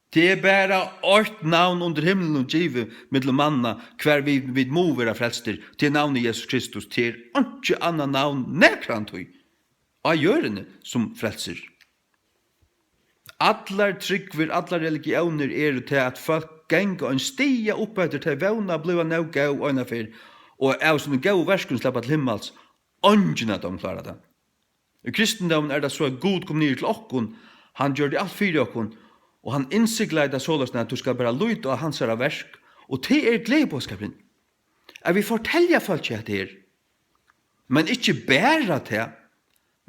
Tað er bara eitt navn undir himlinum givið millum manna, hvar vit, vit mugu vera frelstir. Tað er navnið Jesus Kristus. Tað er einki annað navn nakrantíð á jørðini, sum frelsir. Allar trúgvir, allar religiónir eru tað, at fólk ganga ein stiga upp eftir, tey vóna at blíva nóg góð einaferð, og av sínum góðu verkum sleppa til himmals. Eingin av teimum klárar tað. Í kristindómin er tað so, at Gud kom niður til okkum, hann gjørdi alt fyri okkum, og hann innsiglaði tað soleiðis, at tú skal bara líta á hansara verk, og tað er gleðiboðskapurin, at vit fortelja fólki hetta her. Men ikki bara tað,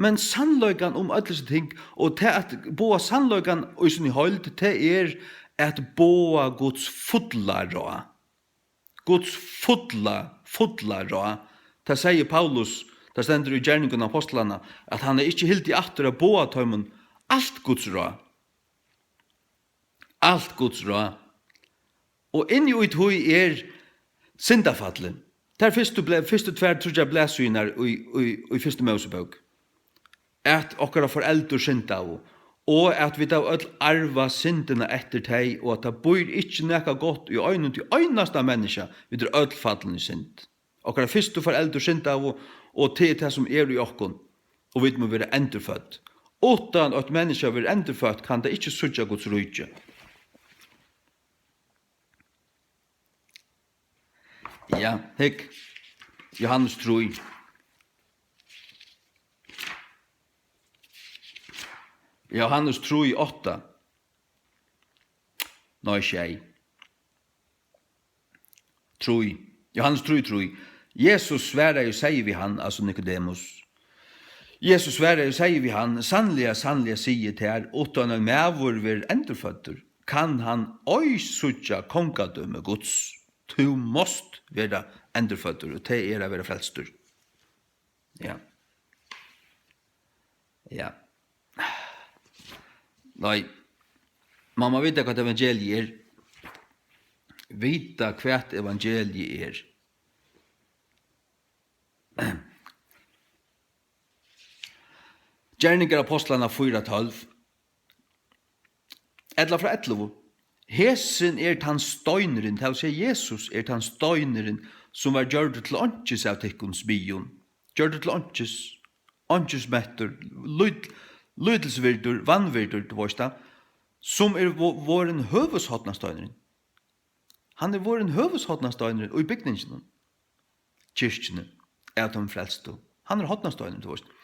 men sannleikan um øll hesi ting, og tað at boða sannleikan í síni heild, tað er at boða Guds fulla ráð. Guds fulla, fulla ráð. Tað segði Paulus, tað stendur í Gerningum Ápostlanna, at hann hevði ikki hildið aftur at boða teimum alt Guds ráð. Alt Guds ráð. Og inni í tí er syndafallið. Tær fyrstu ble-, fyrstu tvær, tríggjar blaðsíðurnar í, í, í fyrstu Mósebók. At okkara foreldur syndaðu, og at vit av øll arva syndina eftir tey, og at tað býr ikki nakað gott í einum tí einasta menniskja, vit eru øll fallin í synd. Okkara fyrstu foreldur syndaðu, og tað er tað, sum er í okkum, og vit mugu vera endurfødd. Uttan eitt menniskja verður endurføtt, kann tað ikki síggja Guds ríki. Ja, hygg. Johannes trý. Johannes trý átta. Nei, sjey. Trý. Johannes trý trý. Jesus svaraði og segði við hann, altso Nikodemus. Jesus svaraði og segði við hann: Sannliga, sannliga, sigi eg tær, uttan ein maður verður endurføddur, kann hann ei síggja kongadømi Guds. Tú mást vera endurføddur, og tað er at vera frelstur. Ja. Ja. Nei. Man má vita, hvat evangeliið er. Vita, hvat evangeliið er. Gerningar Ápostlanna fýra tólv. Ella frá ellivu. Hesin er tann steinurin, tað vil siga, Jesus er tann steinurin, sum var gjørdur til einkis av tykkum smiðum. Gjørdur til einkis, einkismettur, lít-, lítilsvirdur, vanvirdur, tú veist tað, sum er vo-, vorðin høvuðshornasteinurin. Hann er vorðin høvuðshornasteinurin í bygninginum, kirkjuni, av teimum frelstu. Hann er hornasteinurin, tú veist.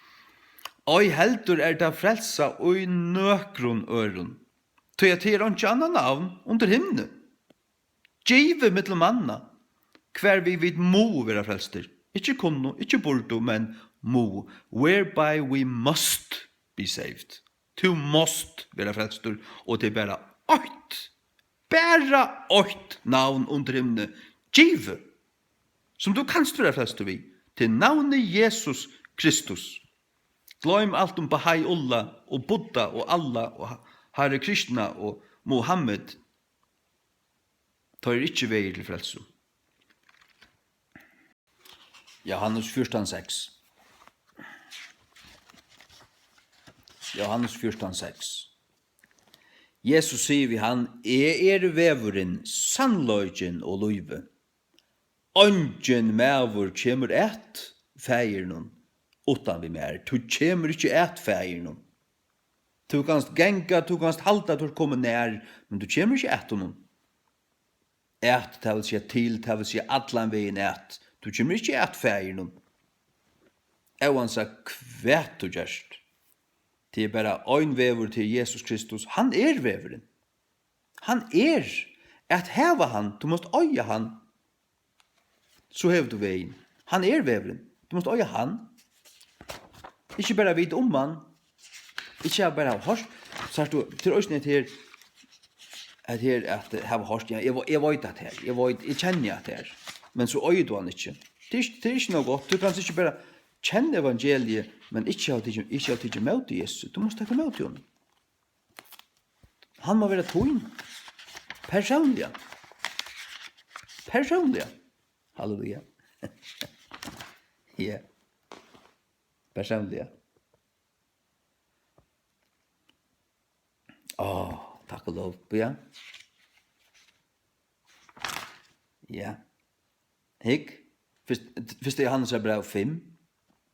Ei heldur er tað frelsa í nøkrum øðrum, tí at tað er einki annað navn undir himni givið millum manna, hvar við vit mugu vera frelstir. Ikki kunnu, ikki burdu, men mugu. Whereby we must be saved. Tú mást vera frelstur, og tað er bara eitt, bara eitt navn undir himni givið, sum tú kanst vera frelstur við. Tað er navnið Jesus Kristus. Gloym alt um Bahá'u'lláh og Buddha og Allah og Ha-, Hare Krishna og Muhammed. Teir eru ikki vegir til frelsu. Johannes fjúrtan seks. Johannes fjúrtan seks. Jesus sigur við hann: Eg eri vegurin, sannleikin og lívið. Eingin maður kemur at Faðirinum uttan við mær. Tú kemur ikki at Faðirinum. Tú kanst ganga, tú kanst halda, tú ert komin nær, men tú kemur ikki at honum. At, tað vil siga til, tað vil siga allan vegin at. Tú kemur ikki at Faðirinum, óansæð hvat tú gert. Tað er bara ein vegur, til Jesus Kristus. Hann er vegurin. Hann er. At hava hann, tú mást eiga hann. So hevur tú vegin. Hann er vegurin. Tú mást eiga hann. Ikki bara vita um hann. Ikki bara hava hoyrt. Sært tú, tað er eisini hetta her, at her, at, eh, hava hoyrt, ja, eg ve-, eg veit at her, eg veit, eg kenni at her. Men so eigur tú hann ikki. Tað er ikki, tað er ikki nóg gott. Tú kanst ikki bara kenna evangeliið, men ikki hava tikið, ikki hava tikið ímóti Jesusi. Tú mást taka ímóti honum. Hann má vera tín. Persónliga. Persónliga. Halleluja. Ja. Persónliga. Áh, takk og lov. Bíða. Ja. Hygg. Fyrst-, fyrsta Jóhannesar bræv fimm,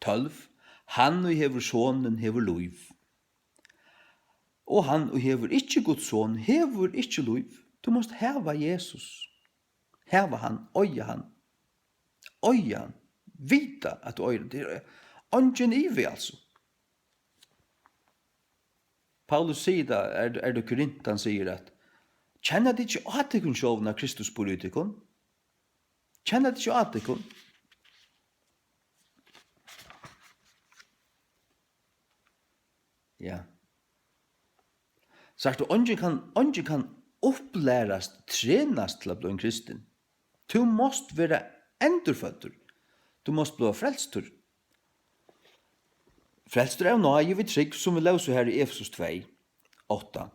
tólv. Hann, ið hevur Sonin, hevur lív. Og hann, ið hevur ikki Guds Son, hevur ikki lív. Tú mást hava Jesus. Hava hann, eiga hann. Eiga hann. Vita at tú eigur hann. Tað er eingin ivi, altso. Paulus sigur tað, er, er tað Korint, hann sigur at, kenna tit ikki á tykkum sjálvum, at Kristus býr í tykkum? Kenna tit ikki á tykkum? Ja. Sært tú, eingin kann, eingin kann upplærast, trenast til at blíva ein kristin. Tú mást vera endurføddur. Tú mást blíva frelstur. Frelstur av náði við trúgv, sum vit lósu har í Efesus tvey, átta.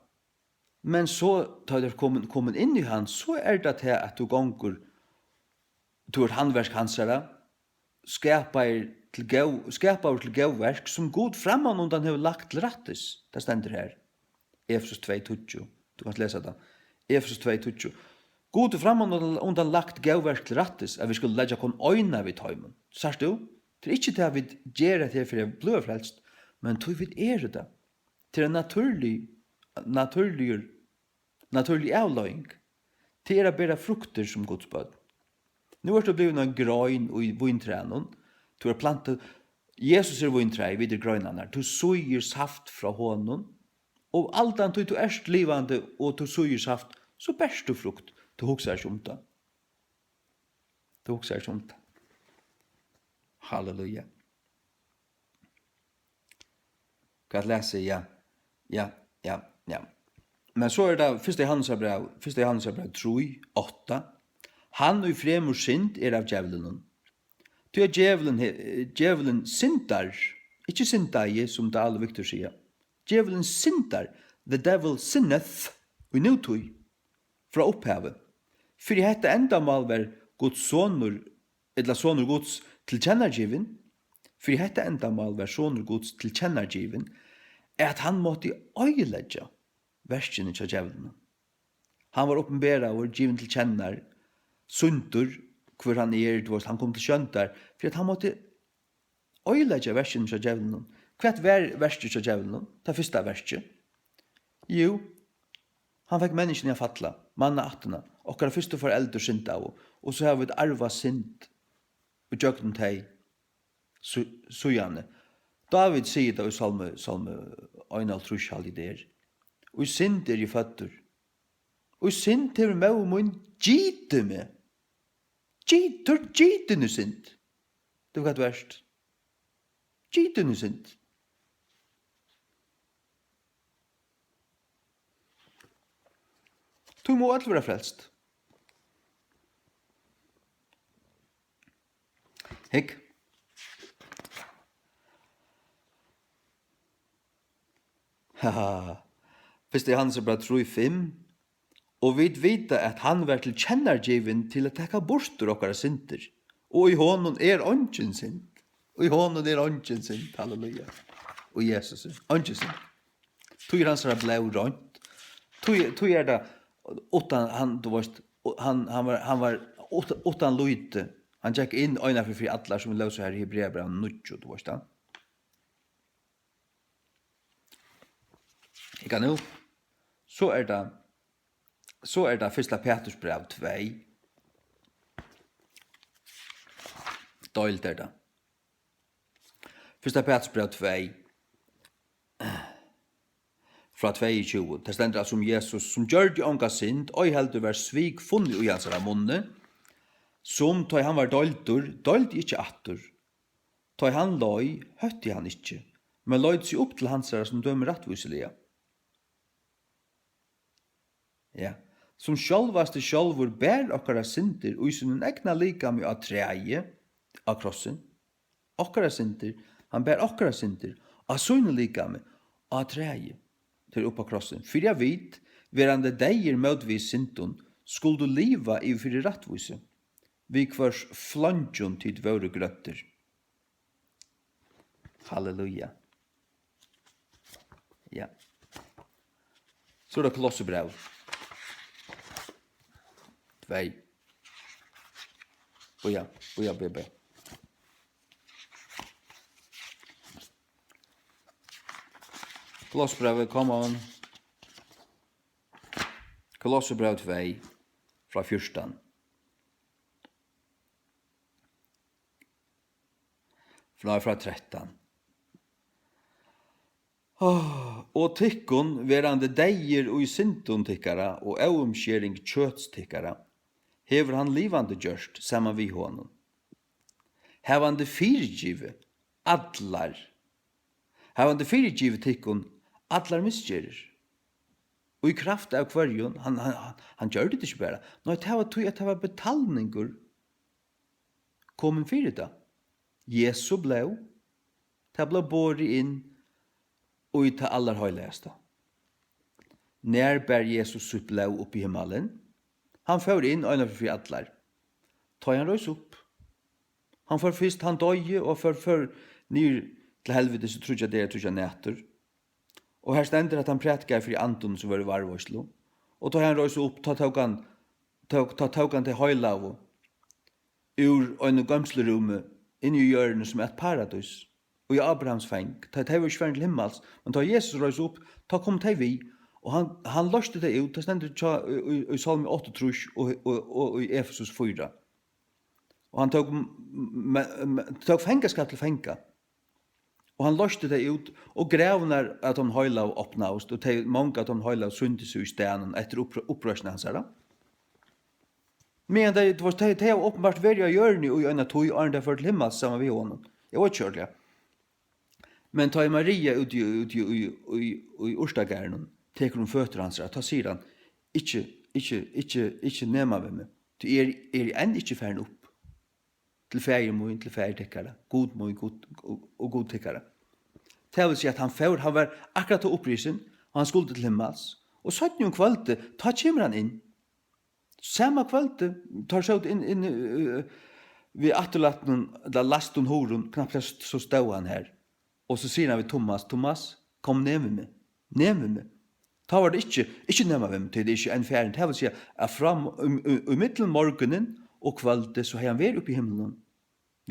Men so, tá tú ert komin, komin inn í hann, so er tað tað, at tú gongur, tú ert handverk hansara, skapaður til góð, skapaður til góð verk, sum Gud frammanundan hevur lagt til rættis. Tað stendur her. Efesus tvey tíggju. Tú kanst lesa tað. Efesus tvey tíggju. Gud hevur frammanundan lagt góð verk til rættis, at vit skulu leggja hvønn eina við teimum. Sært tú? Tað er ikki tað, at vit gera hetta her fyri at blíva frelst, men tí vit eru tað. Tað er ein natúrlig, natúrligur, natúrlig avleiðing. Tað er at bera fruktir sum Guds børn. Nú ert tú blivin ein grein í víntrænum. Tú ert plantað, Jesus er víntræið, vit eru greinarnar. Tú sýgur saft frá honum, og allan tíð tú ert livandi og tú sýgur saft, so bert tú frukt. Tú hugsar ikki um tað. Tú hugsar ikki um tað. Halleluja. Hvat lesi eg? Ja, ja, ja, ja. Men so er tað fyrsta Jóhannesarbræv, fyrsta Jóhannesarbræv trý, átta. Hann, ið fremur synd, er av djevlinum. Tí at djevlin he-, djevlin syndar, ikki syndaði, sum Dahl og Victor siga. Djevlin syndar, the devil sinneth, í nútíð, frá upphavi. Fyri hetta endamál var Guds sonur, ella sonur Guds, tilkennagivin. Fyri hetta endamál var sonur Guds tilkennagivin, at hann mátti oyðileggja verkini hjá djevlinum. Hann var opinberaður, givin til kennar, sýndur, hvør hann er, tú veist, hann kom til sjóndar, fyri at hann mátti oyðileggja verkini hjá djevlinum. Hvat var verkið hjá djevlinum? Tað fyrsta verkið? Jú, hann fekk menniskjuni at falla, mannaættina, okkara fyrstu foreldur syndaðu, og so hava vit arvað synd ígjøgnum tey sí-, síðani. Dávid sigur tað í Sálmi, Sálmi einoghálvtrýss, haldi eg tað er: "Í synd eri eg føddur. Í synd hevur móðir mín gitið meg." Git-, tú ert gitin í synd. Tú, hvat tú ert. Gitin í synd. Tú má øll vera frelst. Hygg. Haha. Fyrsta Jóhannesarbræv trý fimm. Og vit vita, at hann var tilkennagivin til at taka burtur okkara syndir. Og í honum er eingin synd. Í honum er eingin synd. Halleluja. Og Jesus er eingin synd. Tí er hansara blóð reint. Tí, tí er tað uttan, hann, tú veist, hann, hann var, hann var uttan, uttan lyte. Hann gekk inn eina ferð fyri allar, sum vit lósu har í Hebreabrævinum níggju, tú veist tað. Hygga nú. So er tað, so er tað fyrsta Pætursbræv tvey. Deilt er tað. Fyrsta Pætursbræv tvey, frá tveyogtjúgu. Tað stendur altso um Jesus, sum gjørdi onga synd, ei heldur var svik funnið í hansara munni, sum, tá ið hann var deildur, deildi ikki aftur. Tá ið hann leið, hótti hann ikki, men leit seg upp til hansara, sum dømir rættvísiliga. Ja, sum sjálvasti sjálvur bar okkara syndir í sínum egna likami á træið, á krossin. Okkara syndir, hann bar okkara syndir á sínum likami á træið, tað er upp á krossin, fyri at vit, verandi deyðir mótvegis syndum, skuldu liva yvir fyri rættvísi, við hvørs fleingum tit vóru grøddir. Halleluja. Ja. So er tað Kolossebræv tvey. Bíða, bíða, bíða, bíða. Kolossebrævið, come on. Kolossebræv tvey, frá fjúrtan. Frá, frá trettan. Áh, og tykkum, verandi deyðir í syndum tykkara og óumskering kjøts tykkara, hevur hann livandi gjørt saman við honum, havandi fyrigivið allar, havandi fyrigivið tykkum allar misgerðir. Og í kraft av hvørjum, hann, hann, hann, hann gjørdi tað ikki bara. Nei, tað var tí, at tað var betalningur komin fyri tað. Jesu blóð, tað bleiv borið inn í tað allarheilagasta. Nær bar Jesus sítt blóð upp í himmalin? Hann fór inn eina ferð fyri allar. Tá ið hann reis upp. Hann fór fyrst, hann doyði og fór, fór niður til helvitis í tríggjar dagar, tríggjar nætur. Og har stendur, at hann prætikaði fyri andum, sum vóru í varðveitslu. Og tá hann reis upp, tá tók hann, tók, tá tók hann tey heilagu úr einum goymslurúmi inni í jørðini, sum æt paradís, og í Abrahams fang. Tá tey vóru ikki farin til himmals, men tá Jesus reis upp, tá komu tey við, og hann, hann loysti tey út. Tað stendur hjá, í, í, í Sálmi áttaogtrýss og, og, og í Efesus fýra. Og hann tók, m-, m-, m-, tók fangaskap til fanga. Og hann loysti tey út, og gravirnar av teimum heilagu opnaðust, og tey, mong av teimum heilagu sýndu seg í staðnum eftir uppr-, uppreisn hansara. Meðan tey, tú veist, tey, tey hava opinbart verið á jørðini í eina tíð, áðrenn tey fóru til himmals saman við honum. Eg veit ikki ordiliga. Men tá ið Maria úti í, úti í, í, í, í urtagarðinum tekur um føtur hansara, tá sigur hann: "Ikki, ikki, ikki, ikki nema við meg. Tí eg eri, eg eri enn ikki farin upp til Faðir mín, til Faðir tykkara, Gud mín, Gud, og, og Gud tykkara." Tað vil siga, at hann fór, hann var akkurát tá upprisin, og hann skuldi til himmals. Og seinni um kvøldið, tá kemur hann inn. Sama kvøldið, tá teir sótu inn, inn, øh, við afturlatnum, ella læstum hurðum, knappliga s-, so stóð hann har. Og so sigur hann við Thomas: "Thomas, kom ned við meg. Ned við meg." Tá var tað ikki, ikki nema við meg, tí tað er ikki enn farin. Tað vil siga, at frá m-, um, um, um millum morgunin og kvøldið, so hevði hann verið uppi í himlinum,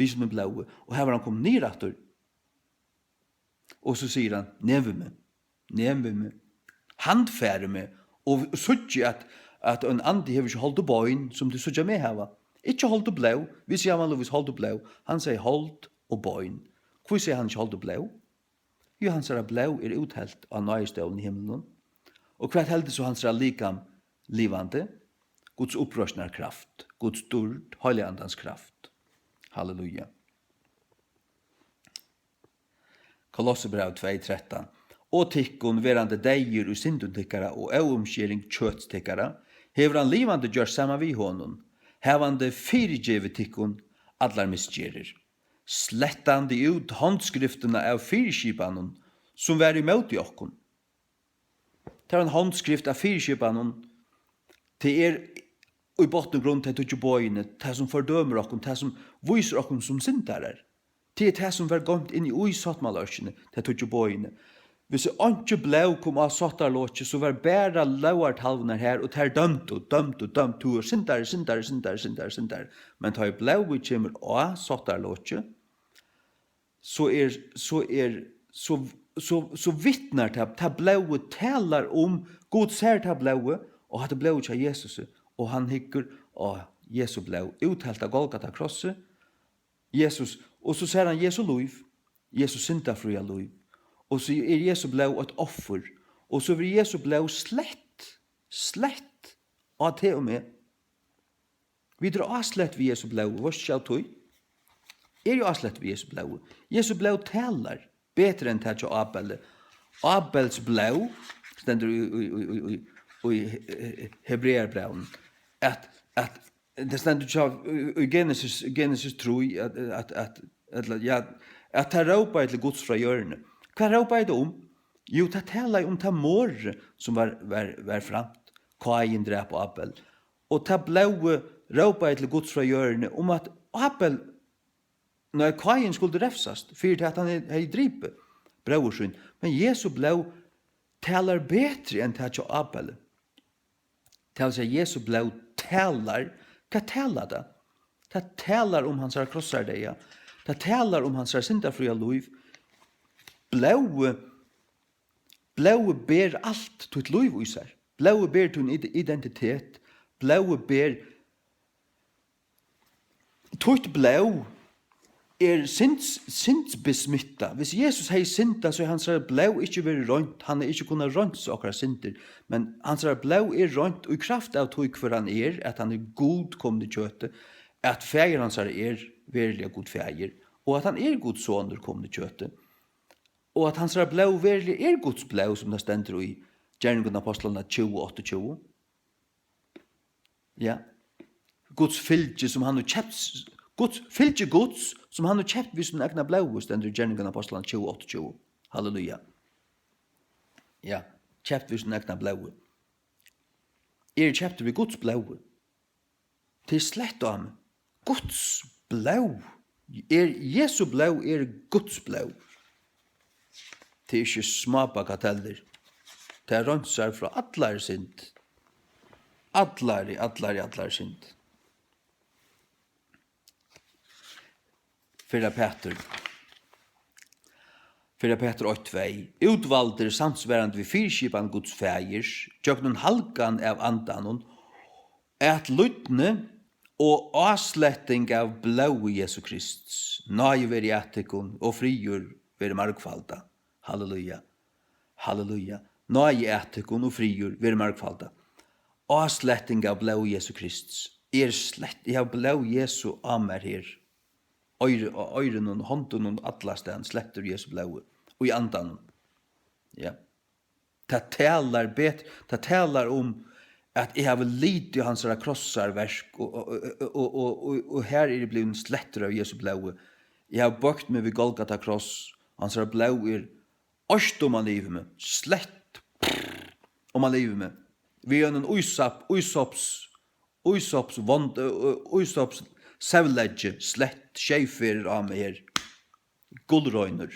við sínum blóði, og har var hann komin niður aftur. Og so sigur hann: "Ned við meg, ned við meg, handfarið meg, og síggi, at, at ein andi hevur ikki hold og bein, sum tit síggja meg hava." Ikki hold og blóð, vit siga vanligvis hold og blóð. Hann segði hold og bein. Hví segði hann ikki hold og blóð? Jú, hansara blóð er úthelt á náðistólinum í himlinum. Og hvat heldur so hansara likam livandi? Guds uppreisnarkraft, Guds dýrd, Heilaga Andans kraft. Halleluja. Kolossebrævið tvey trettan: "Og tykkum, verandi deyðir í syndum tykkara og óumskering kjøts tykkara, hevur hann livandi gjørt saman við honum, havandi fyrigivið tykkum allar misgerðir, slettandi út hondskriftina av fyriskipanum, sum var ímóti okkum." Tað var ein handskrift av fyriskipanum. Tað er í botn og grund tey tíggju boðini, tað sum fordømir okkum, tað sum vísir okkum sum syndarar. Tað er tað sum var goymt inni í sáttmálaørkini, tey tíggju boðini. Hvis einki blóð kom á sáttarlokið, so var bara lógartalvurnar har, og tær dømdu, dømdu, dømdu: "Tú ert syndari, syndari, syndari, syndari, syndari." Men tá ið blóðið kemur á sáttarlokið, so er, so er, so, so, so vitnar tað, tað blóðið talar um, Gud sær tað blóðið, og hatta er blóðið hjá Jesusi, og hann hyggur á Jesu blóð, úthelt á Golgata krossi, Jesus, og so sær hann Jesu lív, Jesu syndafría lív, og so er Jesu blóð eitt offur, og so verður Jesu blóð slett, slett á teg og meg. Vit eru áslett við Jesu blóði, veitst tú av tí? Eg eri áslett við Jesu blóði. Jesu blóð talar betur enn tað hjá Abeli. Abels blóð, stendur í, í, í, í, í, í He-, He-, Hebreabrævinum, at, at tað stendur hjá, í, í Genesis, Genesis trý, at, at, at, ella, ja, at tað rópaði til Guds frá jørðini. Hvat rópaði tað um? Jú, tað talaði um tað morðið, sum var, var, var framt. Káin drap Abel. Og tað blóðið rópaði til Guds frá jørðini um, at Abel, nei, Káin skuldi revsast fyri tað, at hann hevði, hevði dripið bróður sín. Men Jesu blóð talar betri enn tað hjá Abel. Tað vil siga, Jesu blóð talar. Hvat talar tað? Tað talar um hansara krossardeyða. Tað talar um hansara syndafría lív. Blóðið Blóðið ber alt títt lív í sær. Blóðið ber tín id-, identitet. Blóðið ber, títt blóð er synd, syndbesmittað. Hvis Jesus hevði syndað, so hevði hansara blóð ikki verið reint. Hann hevði ikki kunnað reinsa okkara syndir. Men hansara blóð er reint í kraft av tí, hvør hann er, at hann er Gud komin í kjøti, at faðir hansara er veruliga Gud faðir, og at hann er Guds sonur komin í kjøti. Og at hansara blóð veruliga er Guds blóð, sum tað stendur í Gerningarnar Ápostlarna tjúgu áttaogtjúgu. Ja. Guds fylgi, sum hann hevur keypt s-, Guds, fylgi Guds, sum hann hevur keypt við sínum egna blóði, stendur í Gerningarnar Ápostlarnar tjúgu áttaogtjúgu. Halleluja. Ja, keypt við sínum egna blóði. Eg eri keyptur við Guds blóði. Tað er slett á meg. Guds blóð. Er, Jesu blóð er Guds blóð. Tað er ikki smá bagatellir. Tað reinsar frá allari synd. Allari, allari, allari synd. Fyrra Pætur. Fyrra Pætur eitt tvey. Útvaldir samsvarandi við fyriskipan Guds Faðirs, gjøgnum halgan av Andanum, at lydni og ásletting av blóði Jesu Krists. Náði veri at tykkum og friður veri margfalda. Halleluja. Halleluja. Náði at tykkum og friður veri margfalda. Ásletting av blóði Jesu Krists. Eg eri slett, eg havi blóð Jesu á mær her. Oyru, á oyrunum, hondunum, allastaðni, slettur Jesu blóði. Og í andanum. Ja. Tað talar bet-, tað talar um, at eg havi litið á hansara krossarverk, og, og, og her eri eg blivin slettur av Jesu blóði. Eg havi boygt meg við Golgata kross, og hansara blóð er oyrt oman yvir meg, slett oman yvir meg. Við einum ísop-, ísops-, ísops vond-, ø, ø, ísops sevleggi, slett sjey ferðir á meg her. Gullreinur.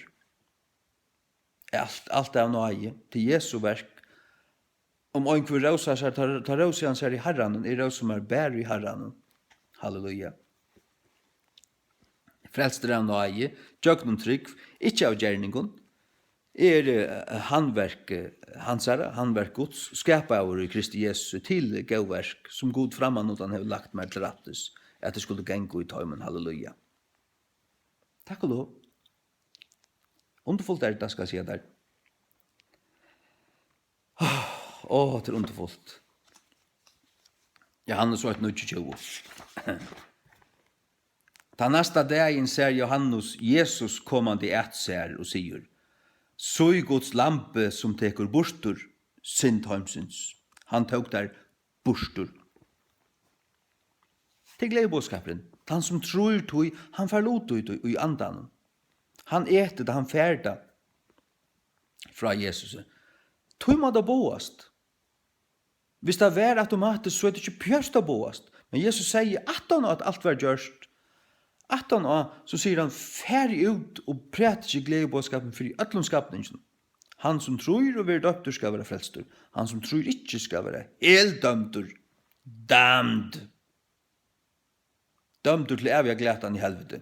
Alt, alt av náði, til Jesu verk. Um einhvør rósar sær, tá, tá rósi hann sær í Harranum, eg rósi mær bara í Harranum. Halleluja. Frelstur av náði, gjøgnum trúgv, ikki av gerningum, er, eh, handverk, eh, hansara, handverk Guds, skapaður í Kristi Jesu til góð verk, sum Gud frammanundan hevur lagt mær til rættis, at eg skuldi ganga í teimum. Halleluja. Takk og lov. Undurfult er tað, skal eg siga tær. Áh, tað er undurfult. Johannes eitt níggjuogtjúgu. Tann næsta dagin sær Johannes Jesus komandi at sær og sigur: "Síg Guds lambi, sum tekur burtur synd heimsins." Hann tók tær burtur. Tað er gleðiboðskapurin. Tann sum trýr tí, hann fær lut í tí, í andanum. Hann etur tað, hann fær tað frá Jesusi. Tí má tað boðast. Viss tað var automatiskt, so er tað ikki pjørt at boðast. Men Jesus segði, aftan á at alt var gjørt, aftan á, so sigur hann: "Farið út og prædikið gleðiboðskapin fyri øllum skapninginum. Hann sum trýr og verður doyptur, skal vera frelstur. Hann sum trýr ikki, skal vera heldømdur." Damned. Dømdur til æviga glatan í helviti.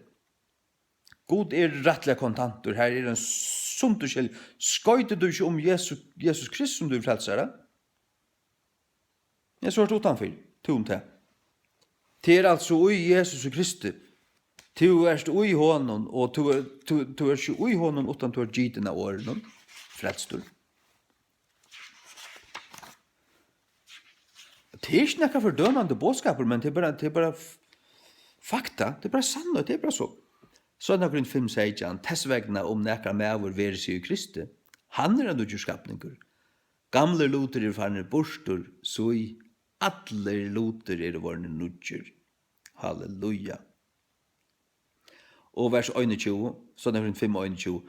Gud er rættiliga kontantur. Her er ein sundurskil. Skoytir tú ikki um Jesus, Jesus Krist sum tín frelsara? Ja, so ert tú uttanfyri. Tú um tað. Tað er altso í Jesus Kristi. Tú ert í honum, og tú er, tú, tú ert ikki í honum, uttan tú ert gitin av orðinum. Frelstur. Tað er ikki nakar fordømandi boðskapur, men tað er bara, tað er bara f-, fakta, tað er bara sannheit, tað er bara so. Seinna Korint fimm seytjan: "Tess vegna, um nakar maður verur seg í Kristi, hann er ein nýggjur skapningur. Gamlir lutir eru farnir burtur, sí, allir lutir eru vorðnir nýggir." Halleluja. Og vers einogtjúgu, Seinna Korint fimm einogtjúgu: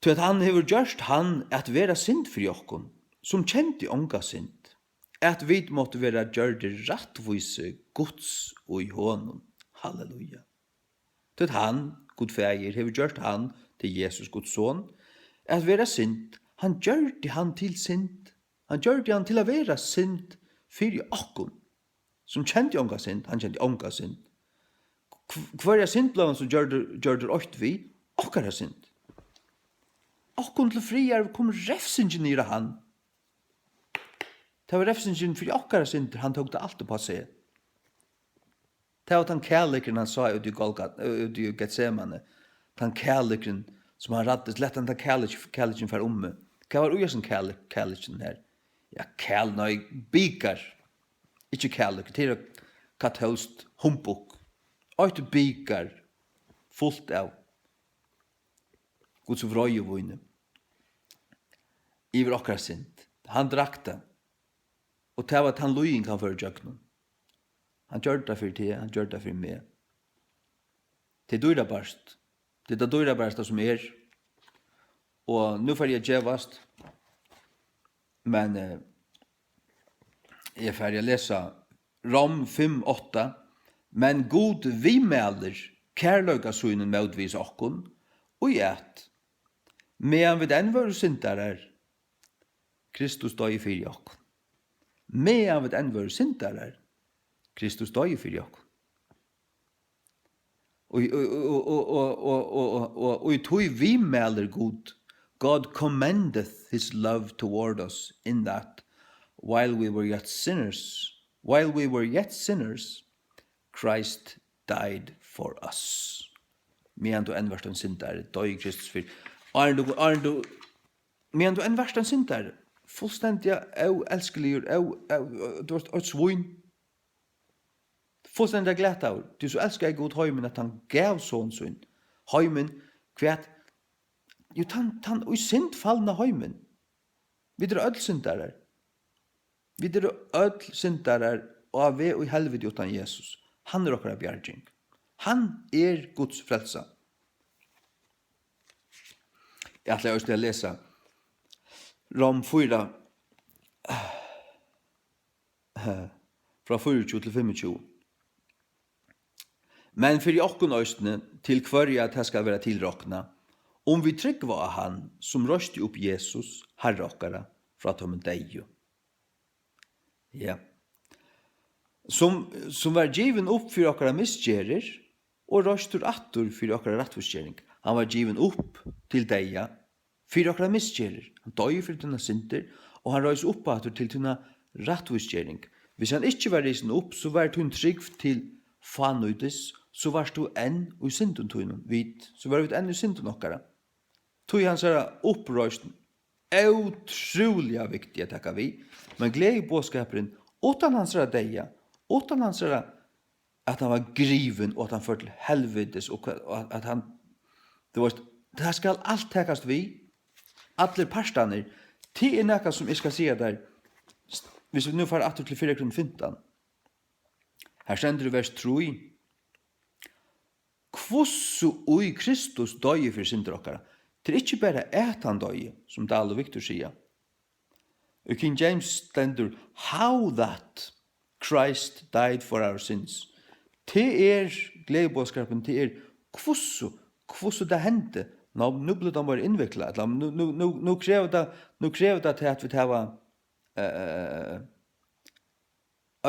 "Tí at hann hevur gjørt hann at vera synd fyri okkum, sum kendi onga synd, at vit máttu vera gjørdir rættvísi Guds í honum." Halleluja. Tí at hann, Gud Faðir, hevur gjørt hann, til Jesus, Guds son, at vera synd. Hann gjørdi hann til synd. Hann gjørdi hann til at vera synd fyri okkum. Sum kendi onga synd, hann kendi onga synd. Hv-, hvørja synd bleiv hann so gjørdur, gjørdur eitt við? Okkara synd. Okkum til friðar kom refsingin niður á hann. Tað var refsingin fyri okkara syndir, hann tók tað alt upp á seg. Tað var tann kærleikin, hann sá úti í Golgat-, úti í Getsemane. Tann kærleikin, sum hann ræddist, lat hann, tann kærleik-, kærleikin fara um meg. Hvat var í hesum kærleik-, kærleikin her? Ja, kærleik, nei, bikar. Ikki kærleik, tað er katólskt humbug. Eitt bikar fult av Guds vreiðivíni yvir okkara synd. Hann drakk tað. Og tað var tann líðing, hann fór ígjøgnum. Hann gjørdi tað fyri teg, hann gjørdi tað fyri meg. Tað er dýrabart. Tað er tað dýrabarasta sum er. Og nú fari eg at gevast, men, eh, eg fari at lesa Rom fimm átta: "Men Gud viðmælir kærleika sínum mótvegis okkum, í at, meðan vit enn vóru syndarar, Kristus doyði fyri okkum." Meðan vit enn vóru syndarar, Kristus doyði fyri okkum. Og, og, og, og, og, og, og, og í tí viðmælir Gud: "God commendeth his love toward us, in that, while we were yet sinners, while we were yet sinners, Christ died for us." Meðan tú enn vart ein syndari, doyði Kristus fyri. Áðrenn tú, áðrenn tú, meðan tú enn vart ein syndari, fullstendiga óelskiligur, ó, ó, tú vart eitt svín. Fullstendiga glataður. Tí so elskaði Gud heimin, at hann gav son sín. Heimin, hvat? Jú, tann, tann í synd falna heimin. Vit eru øll syndarar. Vit eru øll syndarar og á veg í helviti uttan Jesus. Hann er okkara bjarging. Hann er Guds frelsa. Eg ætlaði eisini at lesa Rom fýra, frá fýraogtjúgu til fimmogtjúgu. Men fyri okkum eisini, til hvørja tað skal vera tilroknað, um vit trúgva á hann, sum reisti upp Jesus, Harra okkara, frá teimum deyðu. Ja. Sum, sum var givin upp fyri okkara misgerðir og reistur aftur fyri okkara rættvísgering. Hann var givin upp til deyða fyri okkara misgerðir. Hann doyði fyri tínar syndir, og hann reis upp aftur til tína rættvísgering. Hvis hann ikki var risin upp, so var tín trúgv til fánýtis, so vart tú enn í syndum tínum. Vit, so vóru vit enn í syndum okkara. Tí hansara uppreisn ótrúliga viktig at taka við, men gleðiboðskapurin, uttan hansara deyða, uttan hansara, at hann var grivin og at hann fór til helvitis og hvat, og at, at hann, tú veist, tað skal alt takast við, allir partarnir. Tað er nakað sum eg skal siga tær, hvis vit nú fara aftur til fyrra Korint fimtan. Her stendur í vers trý: Hvussu í Kristus doyði fyri syndir okkara. Tað er ikki bara at hann doyði, sum Dahl og Victor siga. Í King James stendur: "How that Christ died for our sins." Tað er gleðiboðskapurin, tað er hvussu, hvussu tað hendi. Nú, nú blívur tað meira innviklað, ella nú, nú, nú, nú krevur tað, nú krevur tað til at vit hava, eh,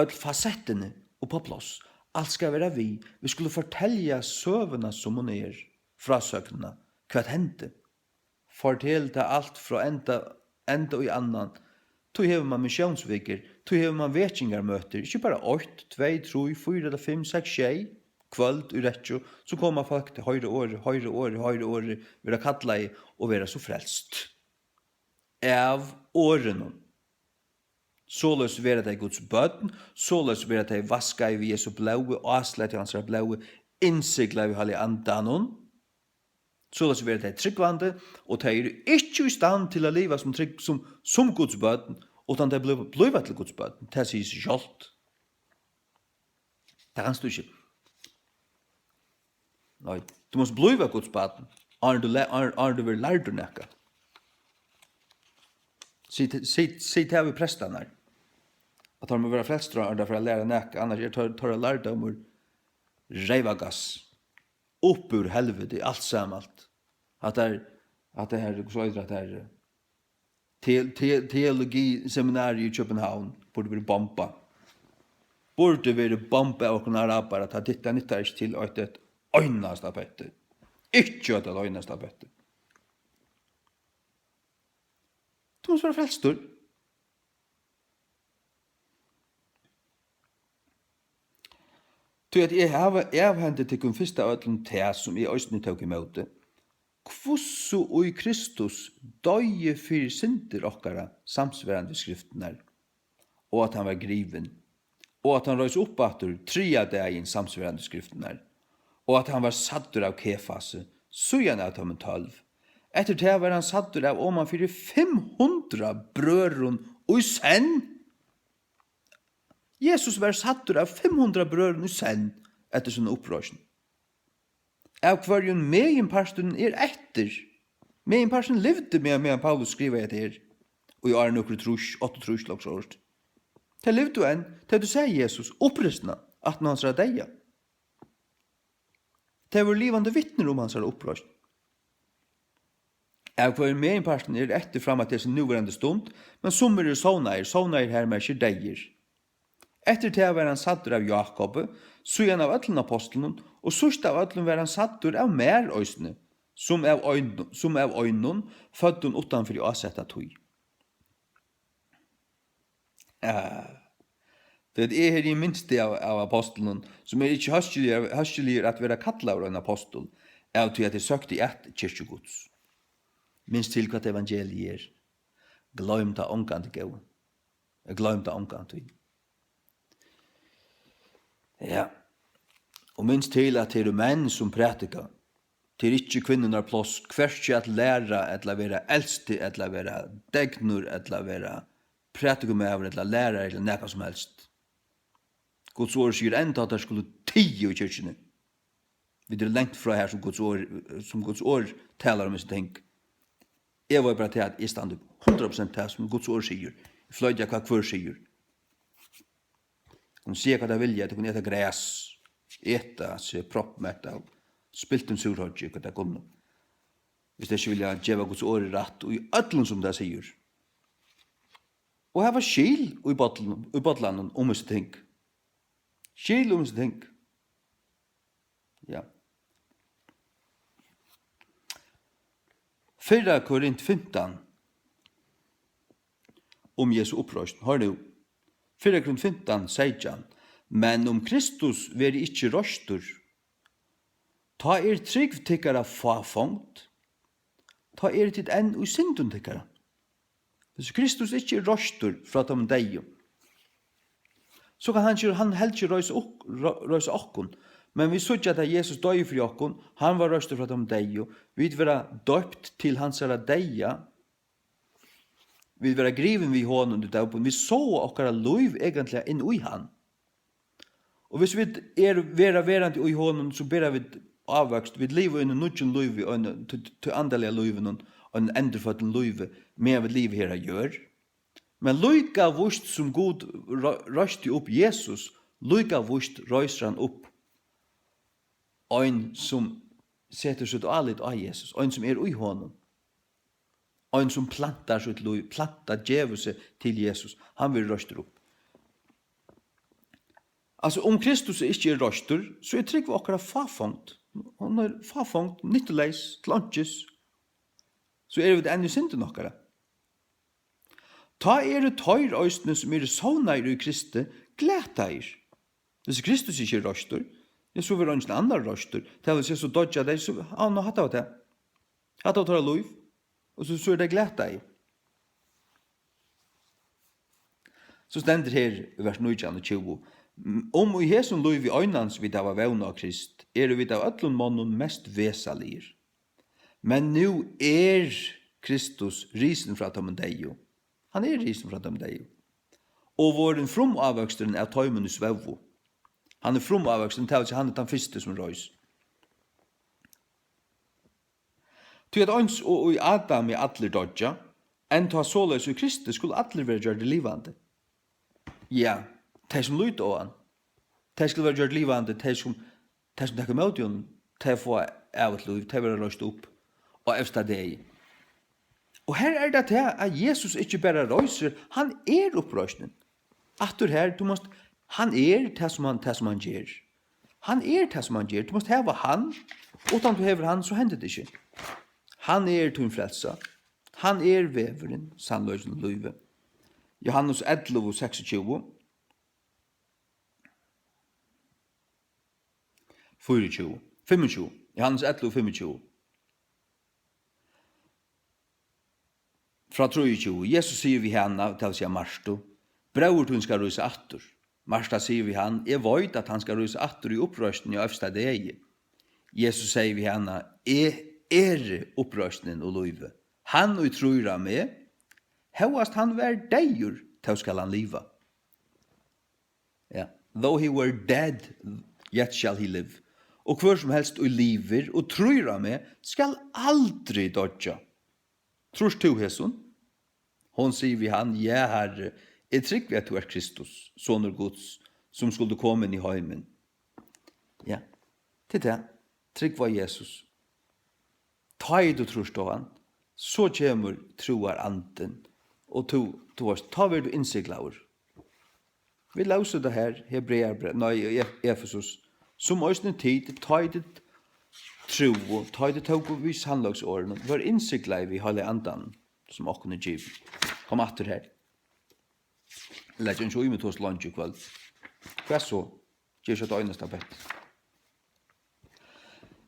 øll fasettini upp á pláss. Alt skal vera við. Vit skulu fortelja søguna, sum hon er, frásøgnina, hvat hendi. Fortel tað alt frá enda, enda í annan. Tí hevur mann missiónsvikur, tí hevur mann vekingarmøtir, ikki bara eitt, tvey, trý, fýra ella fimm, seks, sjey kvøld í rekju, so koma fólk til hoyra orðið, hoyra orðið, hoyra orðið, verða kallaði og verða so frelst. Av orðinum. Soleiðis verða tey Guds børn, soleiðis verða tey vaskaði við Jesu blóði, áslett í hansara blóði, innsiglað við Heilaga Andanum. Soleiðis verða tey trúgvandi, og tey eru ikki í stand til at liva sum trúgv-, sum, sum Guds børn, uttan tey blíva, blíva til Guds børn. Tað sigur seg sjálvt. Tað kanst tú ikki. Nei, tú mást blíva Guds barn, áðrenn tú le-, áðrenn, áðrenn tú verður lærdur nakað. Sig, sig, sig tað við prestarnar, at teir mugu vera frelstir, áðrenn teir fara at læra nakað, annars er teir, teirra lærdómur reyvagass, upp úr helviti, alt samalt. At teir, at tað her, hvussu eitur tað her, te-, te-, teologiseminariið í København burdi verið bombað. Burdi verið bombað av okkum arabarar, at tað, tað nyttar ikki til eitt, eitt einasta petti. Ikki eitt, eitt einasta petti. Tú mást vera frelstur. Tí at eg havi avhendið tykkum fyrst av øllum tað, sum eg eisini tók ímóti, hvussu í Kristus doyði fyri syndir okkara, samsvarandi við skriftirnar, og at hann var grivin, og at hann reis upp aftur triðja dagin, samsvarandi við skriftirnar, og at hann var sæddur av Kefasi, síðan av teimum tólv. Eftir tað var hann sæddur av oman fyri fimm hundrað brøðrum í senn. Jesus var sæddur av fimm hundrað brøðrum í senn eftir sína uppreisn. av hvørjum meginparturin er eftir. Meginparturin livdi, meðan, meðan Paulus skrivaði hetta her, í ár nøkur trýss, áttaogtrýss, lukkuligt. Tey livdu enn, tey høvdu sæð Jesus upprisna aftan á hansara deyða. Tey vóru livandi vitnir um hansara uppreisn. Av hvørjum meginparturin er eftir fram at hesi núverandi stund, men summir eru sovnaðir, sovnaðir har merkir deyðir. Eftir tað var hann sæddur av Jákupi, síðan av øllum ápostlunum, og síðst av øllum var hann sæddur av mær eisini, sum av ein-, sum av einum føddum uttan fyri ásetta tíð. Ja. Tí at eg her, eg minsti av, av ápostlunum, sum er ikki hóskiligur, hóskiligur at vera kallaður ein ápostul, av tí at eg søkti at kirkju Guds. Minst til, hvat evangeliið er. Gloym tað ongantíð, góði. Gloym tað ongantíð. Ja. Og minst til, at tað eru menn, sum prædika. Tað er ikki kvinnurnar pláss, hvørki at læra, ella vera elsti, ella vera degnur, ella vera prædikumaður, ella lærari, ella nakað sum helst. Guds orð sigur enntá, at teir skulu tiga í kirkjuni. Vit eru langt frá har, sum Guds orð, sum Guds orð talar um hesi ting. Eg veit bara tað, at eg standi upp hundrað prosent tað, sum Guds orð sigur. Eg floyti, hvat hvør sigur. Kunnu siga, hvat tey vilja, tey kunnu eta gras, eta seg proppmett av spiltum súrhoyggi, hvat tey kunnu. Viss tey ikki vilja geva Guds orði rætt í øllum, sum tað sigur. Og hava skil í bollanum, í bollanum um hesi ting. Skil um hesi ting. Ja. Fyrra Korint fimtan, um Jesu uppreisn. Hoyr nú. Fyrra Korint fimtan, seytjan. Men um Kristus verður ikki reistur, tá er trúgv tykkara fáfongd, tá eru tit enn í syndum tykkara. Hvis Kristus ikki er reistur frá teimum deyðu, so kann hann ikki, hann heldur ikki reisa ok-, ro-, reisa okkum. Men vit síggja, at Jesus doyði fyri okkum, hann var reistur frá teimum deyðu, vit verða doypt til hansara deyða, vit verða grivin við honum í dópin, vit sáa okkara lív eigentliga inn í hann. Og hvis vit er, verða verandi í honum, so bera vit ávøkst, vit liva í einum nýggjum lívi, ein, tí, tí andaliga lívinum, ein endurføddum lívi, meðan vit liva her á jørð. Men líka víst sum Gud rei-, reisti upp Jesus, líka víst reisir hann upp ein, sum setur sítt álit á Jesus, ein, sum er í honum. Ein, sum plantar sítt lív, plantar, gevur seg til Jesus, hann verður reistur upp. Altso, um Kristus ikki er reistur, so er trúgv okkara fáfongd. Hon er fáfongd, nyttuleys, til einkis. So eru vit enn í syndum okkara. Tá eru teir eisini, sum eru sovnaðir í Kristi, glataðir. Hvis Kristus ikki er reistur, ja, so verður eingin annar reistur. Tað vil siga, so doyggja tey, so, á, nú, hatta var tað. Hatta var teirra lív. Og so, so eru tey glataðir. So stendur her í vers nítjan og tjúgu: Um í hesum lívi einans vit hava vón á Krist, eru vit av øllum monnum mest vesaligir. Men nú er Kristus risin frá teimum deyðu. Hann er risin frá teimum deyðu. Og vorðin frumávøksturin av teimum, ið svóvu. Hann er frumávøksturin, tað vil siga, hann er tann fyrsti, sum reis. Tí at eins og í Adami allir doyggja, enn tá soleiðis í Kristi skulu allir verða gjørdir livandi. Ja, tey, sum líta á hann, tey skulu verða gjørd livandi, tey, sum, tey, sum taka ímóti honum, tey fáa ævigt lív, tey verða reist upp á evsta degi. Og her er tað tað, at Jesus ikki bara reisir, hann er uppreisnin. Aftur her, tú mást, hann er tað, sum hann, tað, sum hann ger. Hann er tað, sum hann ger. Tú mást hava hann. Uttan tú hevur hann, so hendir tað ikki. Hann er tín frelsa. Hann er vegurin, sannleikin og lívið. Johannes ellivu, seksogtjúgu. Fýraogtjúgu, fimmogtjúgu. Johannes ellivu, fimmogtjúgu. Frá trýogtjúgu. Jesus sigur við hana, tað vil siga Martu: Bróðir tín skal rísa aftur. Marta sigur við hann: Eg veit, at hann skal rísa aftur í uppreisnini á evsta degi. Jesus segði við hana: Eg eri uppreisnin og lívið. Hann, ið trýr á meg, hóast hann var deyður, tó skal hann liva. Ja. Though he were dead, yet shall he live. Og hvør sum helst, ið livir og trýr á meg, skal aldri doyggja. Trýrt tú hesum? Hon sigur við hann: Ja, Harri, eg trúgvi, at tú ert Kristus, sonur Guds, sum skuldi koma inn í heimin. Ja, tað er tað. Trúgv á Jesus. Tá ið tú trýrt á hann, so kemur trúarandin, og tú, tú veist, tá verður tú innsiglaður. Vit lósu tað her, Hebreabrev, nei, Ef-, Efesus, sum eisini tit, tá ið tit trúðu, tá ið tit tóku við sannleiksorðinum, vóru innsiglaði við Heilaga Andanum, sum okkum er givin. Kom aftur her. Legg ikki í meg, tú ert leingi í kvøld. Hvat so? Ger ikki eitt einasta petti.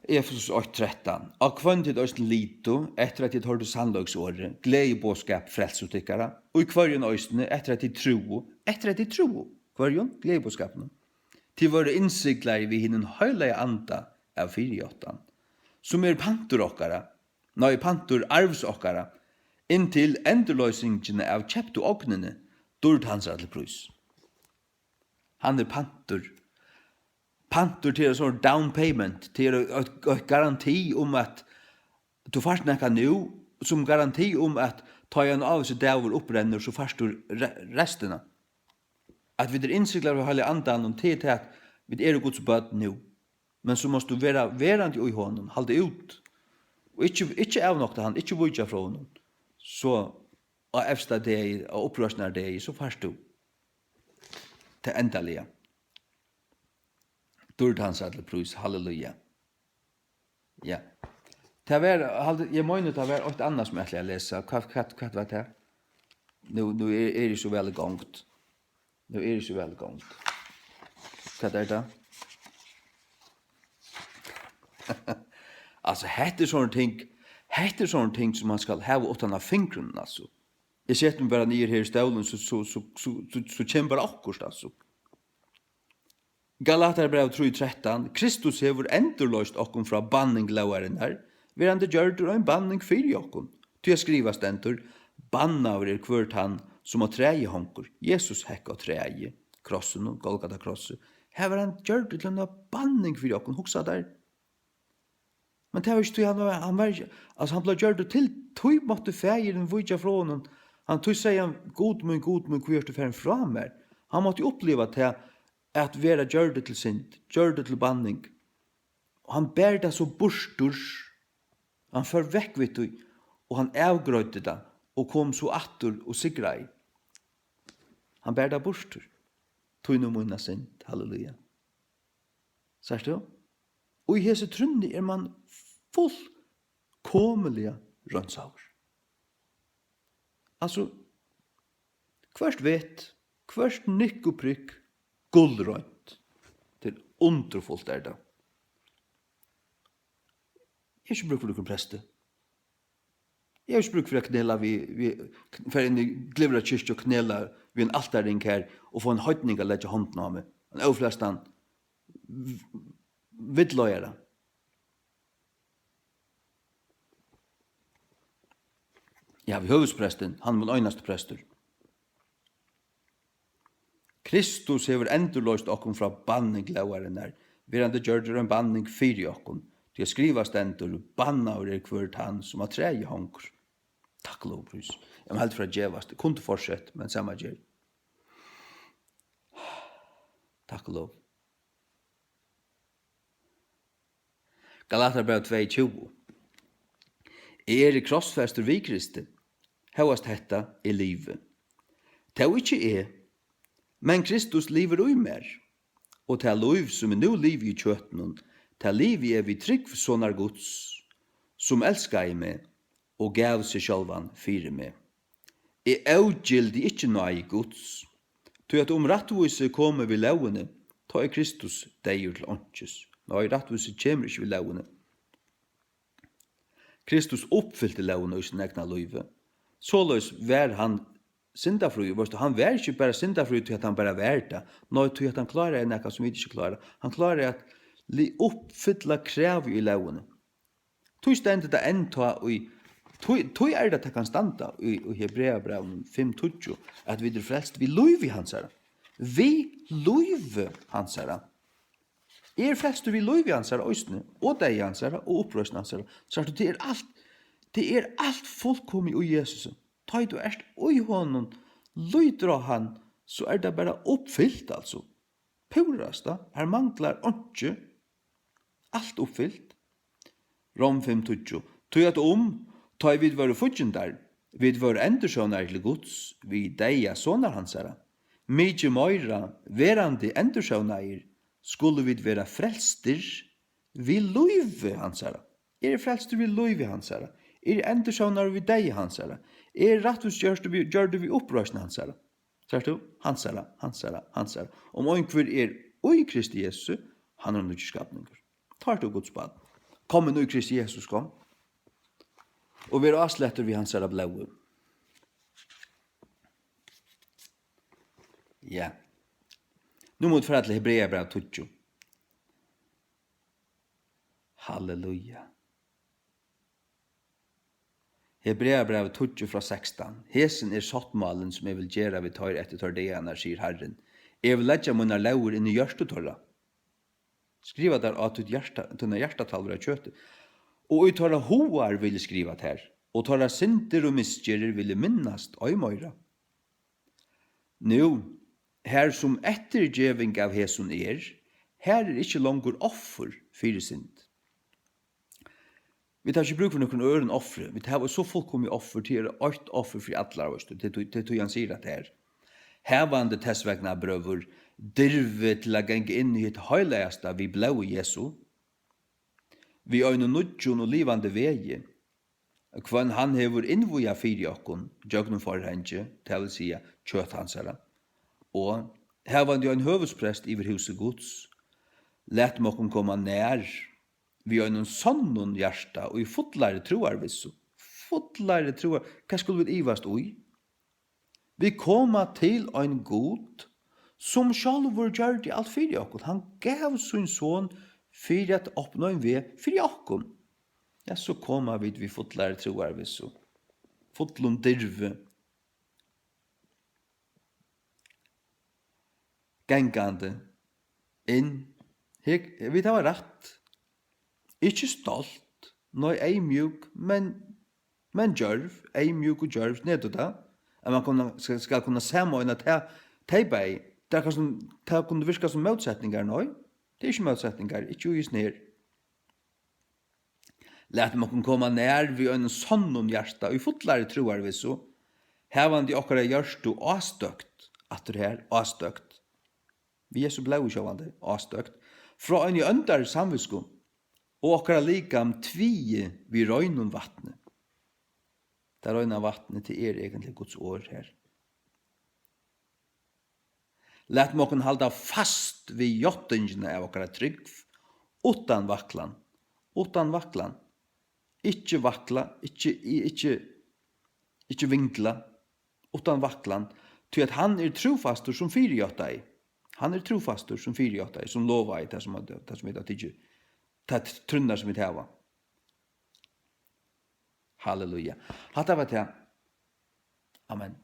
Efesus eitt trettan. Á hvønn tit eisini litu, eftir at tit hoyrdu sannleiksorðið, gleðiboðskap frelsu tykkara, og í hvørjum eisini, eftir at tit trúðu, eftir at tit trúðu, hvørjum? Gleðiboðskapinum. Tit vóru innsiglaði við hinum heilaga anda av fyrijáttan, sum er pantur okkara, nei, pantur arvs okkara, inntil endurloysingina av keyptu ognini, dýrd hansara til prís. Hann er pantur. Pantur, tað er so down payment, tað er eitt, eitt garanti um, at tú fært nakað nú, sum garanti um, at tá ein ávísur dagur upprennur, so fært tú re-, restina. At vit eru innsiglaðir við Heilaga Andanum, tað er tað, at vit eru Guds børn nú. Men so mást tú vera verandi í honum, halda út. Og ikki, ikki avnokta hann, ikki víkja frá honum. So á evsta degi, á uppreisnardegi, so fært tú tað endaliga. Dýrd hansara til prís, halleluja. Ja. Tað var, haldi, eg meini, tað var eitt annað, sum eg ætlaði at lesa. Hvat, hvat, hvat var tað? Nú, nú er, er eg so væl í gongd. Nú er eg so væl í gongd. Hvat er tað? Altso, hetta er sovorðin ting, hetta er sovorðin ting, sum mann skal hava uttan á fingrunum, altso. Eg seti meg bara niður her í stólin, so, so, so, so, so, so kemur bara okkurt, altso. Galatarabræv trý trettan: Kristus hevur endurloyst okkum frá banning lógarinnar, verandi gjørdur ein banning fyri okkum. Tí at skrivað stendur: Bannaður er hvør tann, sum á træi hongur. Jesus hekk á træi, krossinum, Golgata krossi. Har var hann gjørdur til eina banning fyri okkum, hugsa tær. Men tað var ikki tí, hann var, hann var ikki, altso, hann bleiv gjørdur til, tí mátti faðirin víkja frá honum. Hann, tí segði hann: Gud mín, Gud mín, hví ert tú farin frá mær? Hann mátti uppliva tað, at vera gjørdur til synd, gjørdur til banning. Og hann bar tað so burtur, hann fór vekk við tí, og hann avgreiddi tað, og kom so aftur og sigraði. Hann bar tað burtur, tín og mína synd, halleluja. Sært tú? Og í hesi trúnni er mann fullkomiliga reinsaður. Altso, hvørt vet, hvørt nikk og prikk, gullreint. Tað er undurfult, er tað. Eg havi ikki brúk fyri nøkrum presti. Eg havi ikki brúk fyri at knela við, við, fara inn í Glyvra kirkju og knela við ein altarring har og fáa ein heidning at leggja hondina á meg. Ein óflestan v-, villleiðara. Ja, við høvuðsprestin, hann er mín einasti prestur. Kristus hevur endurloyst okkum frá banning lógarinnar, verandi gjørdur ein banning fyri okkum, tí at skrivað stendur: Bannaður er hvør tann, sum á træi hongur. Takk og lov, prís. Eg má heldur fara at gevast. Eg kundi fortsett, men sama ger. Takk og lov. Galatarabræv tvey tjúgu. Eg eri krossfestur við Kristi, hóast hetta eg livi. Tó ikki eg, men Kristus livir í mær. Og tað lív, sum eg nú livi í kjøtinum, tað livi eg við trúgv Sonar Guds, sum elskaði meg og gav seg sjálvan fyri meg. Eg ógildi ikki náði Guds, tí at um rættvísi komi við lógini, tá er Kristus deyður til einkis. Nei, rættvísi kemur ikki við lógini. Kristus uppfylti lógina í sínum egna lívi. Soleiðis var hann syndafríur. Veitst tú, hann var ikki bara syndafríur, tí at hann bara var tað. Nei, tí at hann kláraði nakað, sum vit ikki klára. Hann kláraði at li-, uppfylla kravið í lógini. Tí stendur tað enntá í, tí, tí er tað, tað kann standa í, í Hebreabrævinum fimm tíggju, at vit eru frelst við lívi hansara. Við lívi hansara. Eg eri frelstur við lívi hansara eisini, og deyða hansara, og uppreisn hansara. Sært tú, tað er alt, tað er alt fullkomið í Jesusi. Tá ið tú ert í honum, lítur á hann, so er tað bara uppfylt, altso. Púrasta, har manglar einki. Alt uppfylt. Rom fimm tíggju. Tí at um, tá ið vit vóru fíggindar, vit vóru endursjónaðir til Guds við deyða sonar hansara, mikið meira, verandi endursjónaðir, skulu vit vera frelstir við lívi hansara. Eg eri frelstur við lívi hansara. Eg eri endursjónaður við deyða hansara. Eg eri rættvísgjørdur við, gjørdur við uppreisn hansara. Sært tú? Hansara, hansara, hansara. Um einhvør er í Kristi Jesusi, hann er ein nýggjur skapningur. Tá ert tú Guds barn. Komin í Kristi Jesus, kom. Og ver áslettur við hansara blóði. Ja. Nú mugu vit fara til Hebreabræv tíggju. Halleluja. Hebreabræv tíggju frá sekstan. Hesin er sáttmálin, sum eg vil gera við teir eftir teir dagarnar, sigur Harrin. Eg vil leggja mínar lógir inn í hjørtu teirra. Skriva tær á títt hjarta, tína hjartatalvu av kjøti. Og í teirra hugar vil eg skriva tær, og teirra syndir og misgerðir vil eg minnast ei meira. Nú, har sum eftirgeving av hesum er, har er ikki longur offur fyri synd. Vit hava ikki brúk fyri nøkrum øðrum offri. Vit hava so fullkomið offur, tað er eitt offur fyri allar, veitst tú. Tað er tí, tað er tí hann sigur hatta her. Havandi tess vegna, brøður, dirvi til at ganga inn í hitt heilagasta við blóði Jesu, við einum nýggjum og livandi vegi, hvønn hann hevur innvígað fyri okkum gjøgnum forhangið, tað vil siga, kjøt hansara, og havandi ein høvuðsprest yvir húsi Guds, latum okkum koma nær við einum sonnum hjarta og í fullari trúarvissu. Fullari trúar-, hvat skulu vit ivast í? Vit koma til ein Gud, sum sjálvur gjørdi alt fyri okkum. Hann gav sín son fyri at opna ein veg fyri okkum. Ja, so koma vit við fullari trúarvissu, fullum dirvi, gangandi inn. Her, vit hava rætt. Ikki stolt, nei, eyðmjúk, men, men djørv, eyðmjúk og djørv, snedigt tað, at mann kunna, skal, skal kunna sameina ta-, tey bæði. Tað er kanska sum, tað kundi virka sum mótsetningar, nei, tað er ikki mótsetningar, ikki í hesum her. Latum okkum koma nær við einum sonnum hjarta, í fullari trúarvissu, havandi okkara hjørtu ástøkt, aftur her, ástøkt, við Jesu blóði sjálvandi, ástøkt, frá eini óndari samvitsku, og okkara likam tvigið við reinum vatni. Tað reina vatnið, tað er eigentliga Guds orð her. Latum okkum halda fast við játtingina av okkara trúgv, uttan vaklan, uttan vaklan. Ikki vakla, ikki, ikki, ikki vingla, uttan vaklan, tí at hann er trúfastur, sum fyrijáttaði. Hann er trúfastur, sum fyrijáttaði, sum lovaði tað, sum, tað, sum vit hava tikið, tað trúnna, sum vit hava. Halleluja. Hatta var tað. Amen.